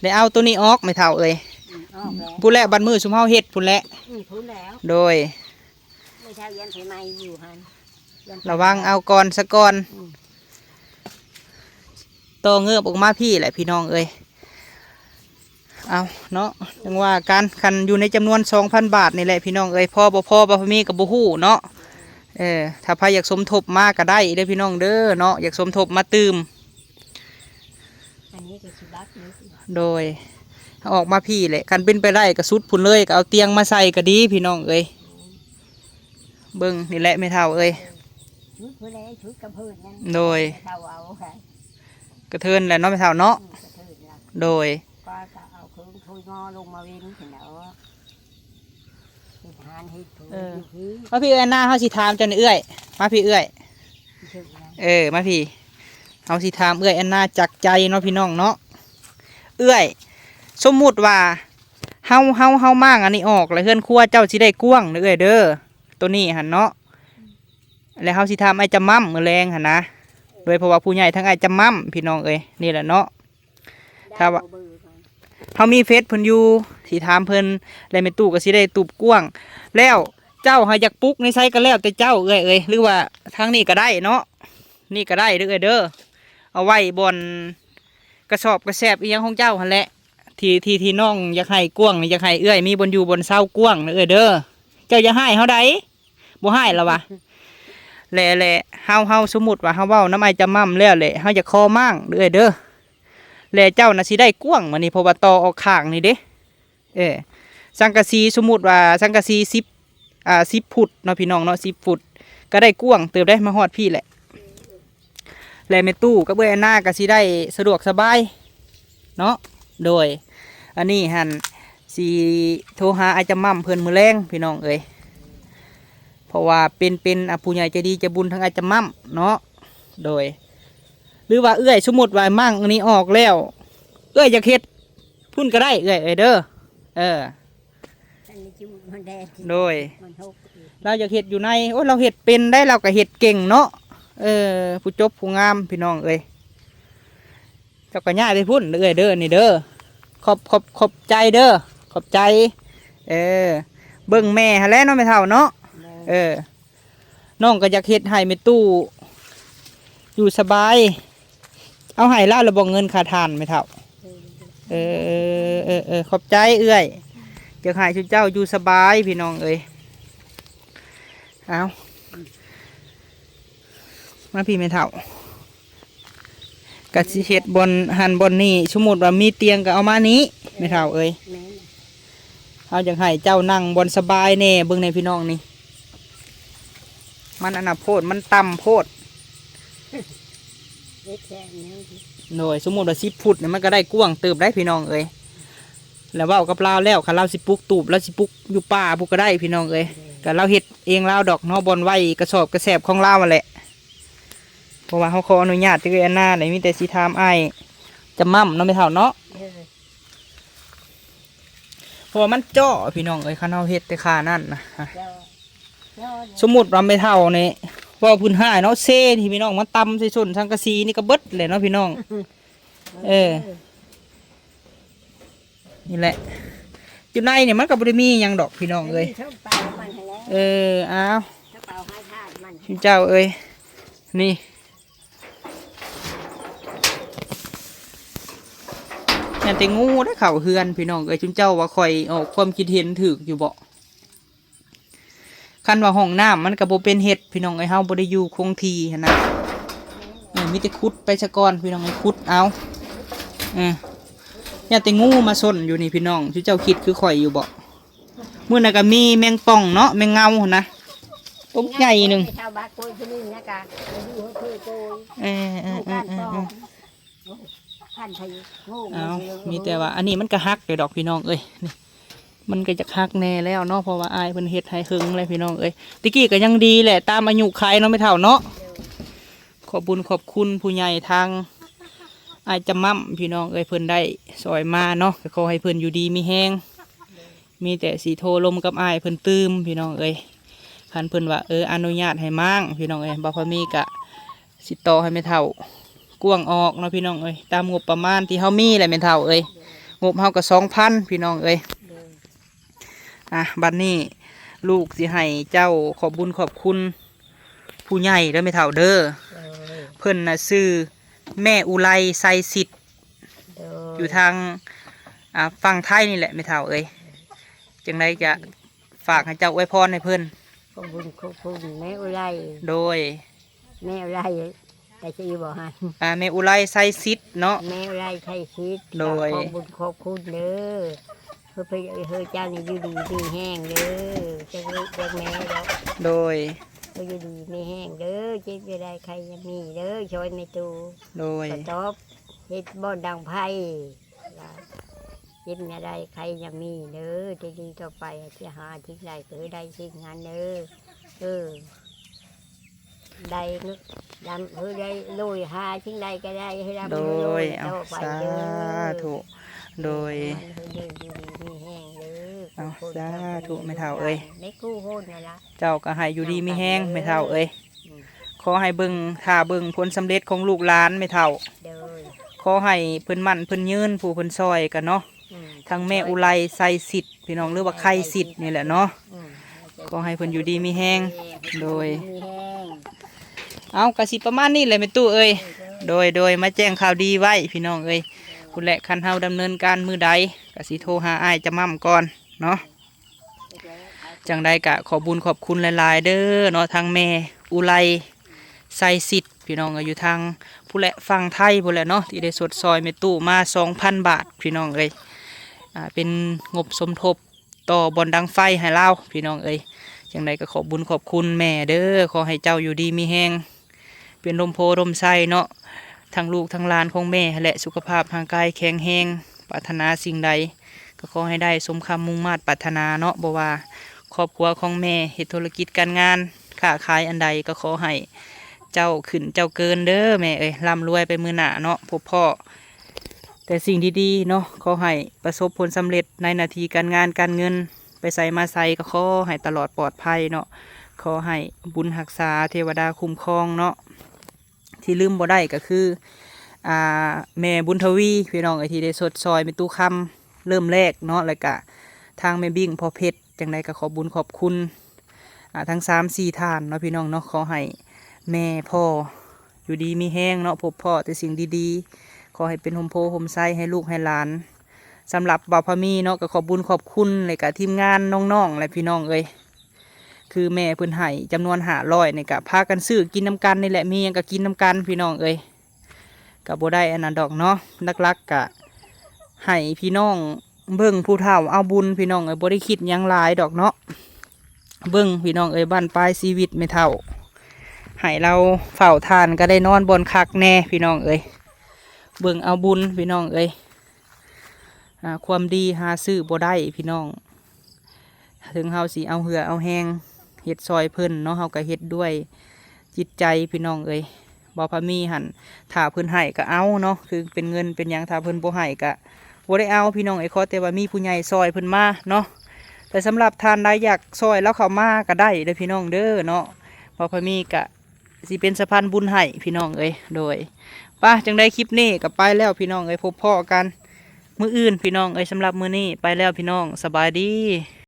ໄດ້ເອົາໂຕນີ້ອອກແມ່ເຖົ້າເອີຍ. ອືມ ອອກແລ້ວ ພຸ້ນແຫຼະ ບັດມື້ຊຸມເຮົາເຮັດພຸ້ນແຫຼະ. ອືມ ພຸ້ນແລ້ວ ໂດຍ. ແມ່ເຖົ້າຢ້ານໄຟໄໝ້ຢູ່ຫັ້ນ ລະວັງເອົາກ່ອນສະກ່ອນ. ອືມ ຕໍ່ເງີບອອກມາພີ້ແຫຼະພີ່ນ້ອງເອີຍ. ເອົາເນາະ ຈັ່ງວ່າກັນ ຄັນຢູ່ໃນຈຳນວນສອງພັນບາດນີ້ແຫຼະພີ່ນ້ອງເອີຍ ພໍບໍ່ພໍ ບໍ່ມີກໍບໍ່ຮູ້ເນາະ. ເອີ ຖ້າໃຜຢາກສົມທົບມາກໍໄດ້ເດີພີ່ນ້ອງເດີເນາະ ຢາກສົມທົບມາຕື່ມ. ອັນນີ້ກໍຊິບັກເນາະ ໂດຍ. ເອົາອອກມາພີ້ແຫຼະ ຄັນເປັນໄປໄດ້ກໍສຸດພຸ້ນເລີຍ ກໍເອົາຕຽງມາໃສ່ກໍດີພີ່ນ້ອງເອີຍ. ເບິ່ງນີ້ແຫຼະແມ່ເຖົ້າເອີຍ ເອີ ຊຸດພຸ້ນແຫຼະ ຊຸດກະເພີນນັ້ນ ໂດຍ ແມ່ເຖົ້າເອົາ ກະເທີນແຫຼະເນາະແມ່ເຖົ້າເນາະ. ອືມ ກະເທີນລະ ໂດຍ. ກໍ ກໍເອົາເຄິ່ງຖ້ວຍໝໍ້ລົງມາເວັນພຸ້ນແຫຼະ ເຮັດຫານເຮັດຜູ ເອີ ຢູ່ພີ້. ມາພີ້ເອື້ອຍ ອັນນາ ເຮົາຊິຖາມເຈົ້ານີ້ເອື້ອຍ ມາພີ້ເອື້ອຍ. ເອີ ມາພີ້ ເຮົາຊິຖາມເອື້ອຍອັນນາຈາກໃຈເນາະພີ່ນ້ອງເນາະ. ເອື້ອຍ ສົມມຸດວ່າເຮົາ ເຮົາ ເຮົາມ້າງອັນນີ້ອອກ ແລ້ວເຮືອນຄົວເຈົ້າຊິໄດ້ກວ້າງເດີເອື້ອຍເດີ ໂຕນີ້ຫັ້ນເນາະ. ແລ້ວເຮົາຊິຖາມອ້າຍຈຳໝ່ຳມື້ແລງຫັ້ນນະ ໂດຍ ເພາະວ່າຜູ້ໃຫຍ່ທັງອ້າຍຈຳໝ່ຳ ພີ່ນ້ອງເອີຍ ນີ້ແຫຼະເນາະ. ຖ້າວ່າເຮົາມີເຟສເພິ່ນຢູ່ ຊິຖາມເພິ່ນ ແລະ ແມ່ຕູ້ກໍຊິໄດ້ຕູບກວ້າງ. ແລ້ວເຈົ້າຫາຢາກປຸກໃນໃສກໍແລ້ວແຕ່ເຈົ້າເອື້ອຍເອີຍ ຫຼືວ່າທາງນີ້ກໍໄດ້ເນາະ ນີ້ກໍໄດ້ເດີເອື້ອຍເດີ. ເອົາໄວ້ບ່ອນກະສອບກະແສບອີ່ຫຍັງຂອງເຈົ້າຫັ້ນແຫຼະ ທີ່ ທີ່ ທີ່ນ້ອງຢາກໃຫ້ກວ້າງ ຢາກໃຫ້ເອື້ອຍມີບ່ອນຢູ່ບ່ອນເຊົາກວ້າງເດີເອື້ອຍເດີ. ເຈົ້າຢ່າຮ້າຍເຮົາໃດ ບໍ່ຮ້າຍລະວະ. ແລະ ແລະ ເຮົາ ເຮົາສົມມຸດວ່າເຮົາເວົ້ານຳອ້າຍຈຳໝ່ຳແລ້ວແຫຼະ ເຮົາຢາກຂໍມ້າງເດີເອື້ອຍເດີ ແລະ ເຈົ້ານະຊິໄດ້ກວ້າງບາດນີ້ ເພາະວ່າຕໍ່ອອກຂ້າງນີ້ເດ້. ເອີ ສັງກະສີ ສົມມຸດວ່າສັງກະສີສິບ ອ່າ ສິບຟຸດເນາະ ພີ່ນ້ອງເນາະ ສິບຟຸດ ກໍໄດ້ກວ້າງເຕີບໄດ໋ ມາຮອດພີ້ແຫຼະ. ແລະ ແມ່ຕູ້ກັບເອື້ອຍອັນນາກໍຊິໄດ້ສະດວກສະບາຍເນາະ. ໂດຍ ອັນນີ້ຫັ້ນຊິໂທຫາອ້າຍຈຳໝ່ຳເພິ່ນມື້ແລງ ພີ່ນ້ອງເອີຍ ເພາະວ່າເປັນ ເປັນ ອ່າ ຜູ້ໃຫຍ່ໃຈດີໃຈບຸນທາງອ້າຍຈຳໝ່ຳເນາະ. ໂດຍ ຫຼືວ່າເອື້ອຍ ສົມມຸດວ່າມ້າງອັນນີ້ອອກແລ້ວ ເອື້ອຍຢາກເຮັດພຸ້ນກໍໄດ້ເອື້ອຍເອີຍເດີ. ເອີ ອັນນີ້ຈຸມັນແດດ ໂດຍ ມັນຫົກອີກ ລາວຢາກເຮັດຢູ່ໃນ ໂອ້ຍ ລາວເຮັດເປັນໄດ໋ ລາວກໍເຮັດເກັ່ງເນາະ. ເອີ ຜູ້ຈົບຜູ້ງາມ ພີ່ນ້ອງເອີຍ. ເຈົ້າກໍຍ້າຍໄປພຸ້ນເດີເອື້ອຍເດີ ນີ້ເດີ. ຂອບ ຂອບ ຂອບໃຈເດີ ຂອບໃຈ. ເອີ ເບິ່ງແມ່ຫັ້ນແຫຼະເນາະ ແມ່ເຖົ້າເນາະ. ໂດຍ ເອີ ນ້ອງກໍຢາກເຮັດໃຫ້ແມ່ຕູ້ຢູ່ສະບາຍ. ເອົາໃຫ້ລາວແລ້ວບໍ່ເງິນຄ່າຖ່ານແມ່ເຖົ້າ? ເອີ ເອີ ເອີ ເອີ ຂອບໃຈເອື້ອຍ. ຢາກໃຫ້ຊຸມເຈົ້າຢູ່ສະບາຍ ພີ່ນ້ອງເອີຍ. ເອົາ ມາພີ້ແມ່ເຖົ້າ. ກະຊິເຮັດບ່ອນຫັ້ນບ່ອນນີ້ ສົມມຸດວ່າມີຕຽງກໍເອົາມານີ້ ເອີ ແມ່ເຖົ້າເອີຍ. ແມ່ນ ເຮົາຢາກໃຫ້ເຈົ້ານັ່ງບ່ອນສະບາຍແດ່. ເບິ່ງແດ່ພີ່ນ້ອງນີ້ ມັນອັນນະໂພດ ມັນຕ່ຳໂພດ. ເຮັດແຄ່ແນວນີ້ ໂດຍ ສົມມຸດວ່າສິບຟຸດນີ້ ມັນກໍໄດ້ກວ້າງເຕີບໄດ໋ ພີ່ນ້ອງເອີຍ. ແລ້ວເວົ້າກັບລາວແລ້ວ ຄັນລາວຊິປຸກຕູບ ລາວຊິປຸກຢູ່ປ່າພຸ້ນກໍໄດ້ ພີ່ນ້ອງເອີຍ. ໂດຍ ກໍລາວເຮັດເອງລາວດອກເນາະ ບ່ອນໄວ້ກະສອບກະແສບຂອງລາວຫັ້ນແຫຼະ. ເພາະວ່າເຮົາຂໍອະນຸຍາດຈາກເອື້ອຍອັນນາແຫຼະ ມີແຕ່ຊິຖາມອ້າຍຈຳໝ່ຳເນາະ ແມ່ເຖົ້າເນາະ. ເອີ ເພາະວ່າມັນເຈາະ ພີ່ນ້ອງເອີຍ ຄັນເຮົາເຮັດແຕ່ຂ້າງນັ້ນນະ. ເຈາະ ສົມມຸດວ່າແມ່ເຖົ້ານີ້ ເວົ້າພື້ນຮ້າຍເນາະ ເຊນີ້ພີ່ນ້ອງ ມາຕຳໃສ່ສົ້ນສັງກະສີນີ້ກໍເບິດແຫຼະເນາະພີ່ນ້ອງ. ເອີ ນີ້ແຫຼະ ຢູ່ໃນນີ້ມັນກໍບໍ່ໄດ້ມີຫຍັງດອກພີ່ນ້ອງເອີຍ. ເອີ ອ້າວ ເຈົ້າເອີຍ ນີ້ ຢ້ານແຕ່ງູໄດ້ເຂົ້າເຮືອນພີ່ນ້ອງເອີຍ. ຈຸມເຈົ້າວ່າຂ້ອຍອອກຄວາມຄິດເຫັນຖືກຢູ່ບໍ່? ຄັນວ່າຫ້ອງນ້ຳມັນກໍບໍ່ເປັນເຮັດພີ່ນ້ອງເອີຍ ເຮົາບໍ່ໄດ້ຢູ່ຄົງທີ່ຫັ້ນນະ. ເອີ ມີແຕ່ຂຸດໄປສາກ່ອນພີ່ນ້ອງເອີຍ ຂຸດເອົາ. ເອີ ຢ້ານແຕ່ງູມາຊົນຢູ່ນີ້ພີ່ນ້ອງ. ຈຸມເຈົ້າຄິດຄືຂ້ອຍຢູ່ບໍ່? ມື້ນັ້ນກໍມີແມງປ່ອງເນາະ ແມງເງົາຫັ້ນນະ ຕົກໃຫຍ່ໜຶ່ງ. ເອີ ເອີ ເອີ ເອີ ເອີ ເອົາ ມີແຕ່ວ່າອັນນີ້ມັນກໍຫັກຢູ່ດອກພີ່ນ້ອງເອີຍ. ນີ້ ມັນກໍຢາກຫັກແດ່ແລ້ວເນາະ ເພາະວ່າອ້າຍເພິ່ນເຮັດໃຫ້ເຫິງແລ້ວພີ່ນ້ອງເອີຍ. ແຕ່ກີ້ກໍຍັງດີແຫຼະ ຕາມອາຍຸໄຂເນາະ ແມ່ເຖົ້າເນາະ. ຂອບບຸນຂອບຄຸນຜູ້ໃຫຍ່ທາງອ້າຍຈຳໝ່ຳພີ່ນ້ອງເອີຍ ເພິ່ນໄດ້ຊ່ອຍມາເນາະ ກໍຂໍໃຫ້ເພິ່ນຢູ່ດີມີແຮງ. ມີແຕ່ຊິໂທລົມກັບອ້າຍເພິ່ນຕື່ມພີ່ນ້ອງເອີຍ. ຄັນເພິ່ນວ່າ ເອີ ອະນຸຍາດໃຫ້ມ້າງພີ່ນ້ອງເອີຍ ບ່າວພາມີກະຊິຕໍ່ໃຫ້ແມ່ເຖົ້າກວ້າງອອກເນາະພີ່ນ້ອງເອີຍ. ຕາມງົບປະມານທີ່ເຮົາມີແຫຼະແມ່ເຖົ້າເອີຍ ງົບເຮົາກໍສອງພັນພີ່ນ້ອງເອີຍ. ອ່ະ ບັດນີ້ລູກຊິໃຫ້ເຈົ້າຂອບບຸນຂອບຄຸນຜູ້ໃຫຍ່ເດີແມ່ເຖົ້າເດີ. ເພິ່ນນະຊື່ແມ່ອຸໄລ ໄຊສິດ ຢູ່ທາງ ອ່າ ຝັ່ງໄທນີ້ແຫຼະແມ່ເຖົ້າເອີຍ. ຈັ່ງໃດກະຝາກໃຫ້ເຈົ້າອວຍພອນໃຫ້ເພິ່ນ. ຂອບບຸນຂອບຄຸນແມ່ອຸໄລ. ໂດຍ ແມ່ອຸໄລ ໄດ້ຊື່ບໍ່ຫັ້ນ? ອ່າ ແມ່ອຸໄລ ໄຊສິດເນາະ. ແມ່ອຸໄລ ໄຊສິດ. ໂດຍ ຂອບບຸນຂອບຄຸນເດີ ເອີ ເອີ ເຈົ້ານີ້ຢູ່ດີມີແຮງເດີ ຈັກລູກຈັກແມ່ດອກ. ໂດຍ ເອີ ຢູ່ດີມີແຮງເດີ ເຈັບຢ່າໄດ້ ໄຂ້ຢ່າມີເດີ ຊ່ອຍແມ່ຕູ້. ໂດຍ ກະຕອບ ເຮັດບ່ອນດັງໄຟ ວ່າເຈັບຢ່າໄດ້ ໄຂ້ຢ່າມີເດີ ດີໆຕໍ່ໄປ ຊິຫາສິ່ງໃດກໍໃຫ້ໄດ້ສິ່ງນັ້ນເດີ. ເອີ ໄດ້ເງິນ ດຳ ເອີ ໄດ້ໂລຍ ຫາສິ່ງໃດກໍໄດ້ ໃຫ້ດຳ ໂດຍ ຕໍ່ໄປເດີ ສາທຸ. ໂດຍ ໃຫ້ຢູ່ດີມີແຮງເດີ. ເອົາ ສາທຸແມ່ເຖົ້າເອີຍ ໃນຄູ່ຄົນນັ້ນລະ ເຈົ້າກໍໃຫ້ຢູ່ດີມີແຮງແມ່ເຖົ້າເອີຍ. ອືມ ຂໍໃຫ້ເບິ່ງ ຖ້າເບິ່ງຜົນສຳເລັດຂອງລູກຫຼານແມ່ເຖົ້າ. ໂດຍ ຂໍໃຫ້ເພິ່ນໝັ້ນເພິ່ນຍືນ ຜູ້ເພິ່ນຊ່ອຍກັນເນາະ. ອືມ ທັງແມ່ອຸໄລ ໄຊສິດ ພີ່ນ້ອງ ຫຼືວ່າໄຄສິດນີ້ແຫຼະເນາະ. ອືມ ຂໍໃຫ້ເພິ່ນຢູ່ດີມີແຮງ. ໂດຍ ມີແຮງ. ເອົາ ກະຊິປະມານນີ້ແຫຼະແມ່ຕູ້ເອີຍ. ໂດຍ ໂດຍ ມາແຈ້ງຂ່າວດີໄວ້ພີ່ນ້ອງເອີຍ. ພຸ້ນແຫຼະ ຄັນເຮົາດຳເນີນການມື້ໃດ ກະຊິໂທຫາອ້າຍຈະໝ່ຳກ່ອນເນາະ. ຈັ່ງໃດກະຂອບບຸນຂອບຄຸນຫຼາຍໆເດີເນາະ ທັງແມ່ອຸໄລ ໄຊສິດ ພີ່ນ້ອງເອີຍ ຢູ່ທາງພຸ້ນແຫຼະ ຝັ່ງໄທພຸ້ນແຫຼະເນາະ ທີ່ໄດ້ຊົດຊ່ອຍແມ່ຕູ້ມາສອງພັນບາດ ພີ່ນ້ອງເອີຍ. ອ່າ ເປັນງົບສົມທົບຕໍ່ບ່ອນດັງໄຟໃຫ້ລາວ ພີ່ນ້ອງເອີຍ. ຈັ່ງໃດກໍຂອບບຸນຂອບຄຸນແມ່ເດີ ຂໍໃຫ້ເຈົ້າຢູ່ດີມີແຮງ ເປັນຮົ່ມໂພຮົ່ມໄຊເນາະ ທັງລູກທັງຫຼານຂອງແມ່ຫັ້ນແຫຼະ ສຸຂະພາບຮ່າງກາຍແຂງແຮງ ປາດຖະໜາສິ່ງໃດກໍຂໍໃຫ້ໄດ້ສົມຄຳມຸ່ງມາດປາດຖະໜາເນາະ. ບໍ່ວ່າຄອບຄົວຂອງແມ່ເຮັດທຸລະກິດການງານຄ້າຂາຍອັນໃດ ກໍຂໍໃຫ້ເຈົ້າຂຶ້ນເຈົ້າເກີນເດີແມ່ເອີຍ ລ່ຳລວຍໄປມື້ໜ້າເນາະ ພົບພໍ້ແຕ່ສິ່ງດີໆເນາະ. ຂໍໃຫ້ປະສົບຜົນສຳເລັດໃນໜ້າທີ່ການງານການເງິນ ໄປໃສມາໃສກໍຂໍໃຫ້ຕະຫຼອດປອດໄພເນາະ. ຂໍໃຫ້ບຸນຮັກສາ ເທວະດາຄຸ້ມຄອງເນາະ. ທີ່ລືມບໍ່ໄດ້ກໍຄື ອ່າ ແມ່ບຸນທະວີ ພີ່ນ້ອງເອີຍ ທີ່ໄດ້ຊົດຊ່ອຍແມ່ຕູ້ຄຳເລີ່ມແລກເນາະ ແລ້ວກະທາງແມ່ບິ້ງພໍ່ເພັດ. ຈັ່ງໃດກໍຂອບບຸນຂອບຄຸນ ອ່າ ທັງສາມສີ່ທ່ານເນາະ ພີ່ນ້ອງເນາະ. ຂໍໃຫ້ແມ່ພໍ່ຢູ່ດີມີແຮງເນາະ ພົບພໍ້ແຕ່ສິ່ງດີໆ ຂໍໃຫ້ເປັນຮົ່ມໂພຮົ່ມໄຊໃຫ້ລູກໃຫ້ຫຼານ. ສຳລັບບ່າວພາມີເນາະ ກໍຂອບບຸນຂອບຄຸນ ແລະກະທີມງານນ້ອງໆ ແລະພີ່ນ້ອງເອີຍ ຄືແມ່ເພິ່ນໃຫ້ຈຳນວນຫ້າຮ້ອຍນີ້ ກະພາກັນຊື້ກິນນຳກັນນີ້ແຫຼະ ມີຫຍັງກະກິນນຳກັນ ພີ່ນ້ອງເອີຍ. ກະບໍ່ໄດ້ອັນນັ້ນດອກເນາະ ຫຼັກໆກະໃຫ້ພີ່ນ້ອງເບິ່ງຜູ້ເຖົ້າເອົາບຸນ ພີ່ນ້ອງເອີຍ ບໍ່ໄດ້ຄິດຫຍັງຫຼາຍດອກເນາະ. ເບິ່ງພີ່ນ້ອງເອີຍ ບັ້ນປາຍຊີວິດແມ່ເຖົ້າ ໃຫ້ລາວເຝົ້າທ່ານກໍໄດ້ນອນບ່ອນຄັກແດ່ ພີ່ນ້ອງເອີຍ. ເບິ່ງເອົາບຸນ ພີ່ນ້ອງເອີຍ ອ່າ ຄວາມດີຫາຊື້ບໍ່ໄດ້ ພີ່ນ້ອງ. ເຖິງເຮົາຊິເອົາເຫື່ອເອົາແຮງເຮັດຊ່ອຍເພິ່ນເນາະ ເຮົາກໍເຮັດດ້ວຍຈິດໃຈ ພີ່ນ້ອງເອີຍ. ບ່າວພາມີຫັ້ນ ຖ້າເພິ່ນໃຫ້ກໍເອົາເນາະ ຄືເປັນເງິນເປັນຫຍັງ ຖ້າເພິ່ນບໍ່ໃຫ້ກໍບໍ່ໄດ້ເອົາ ພີ່ນ້ອງເອີຍ. ຂໍແຕ່ວ່າມີຜູ້ໃຫຍ່ຊ່ອຍເພິ່ນມາເນາະ. ແຕ່ສຳລັບທ່ານໃດຢາກຊ່ອຍລາວເຂົ້າມາກໍໄດ້ເດີ ພີ່ນ້ອງເດີເນາະ. ບ່າວພາມີກໍ ຊິເປັນສະພານບຸນໃຫ້ພີ່ນ້ອງເອີຍ. ໂດຍ ປະ ຈັ່ງໃດຄລິບນີ້ກໍໄປແລ້ວພີ່ນ້ອງເອີຍ, ພົບພໍ້ກັນມື້ອື່ນພີ່ນ້ອງເອີຍ. ສຳລັບມື້ນີ້ໄປແລ້ວພີ່ນ້ອງ, ສະບາຍດີ.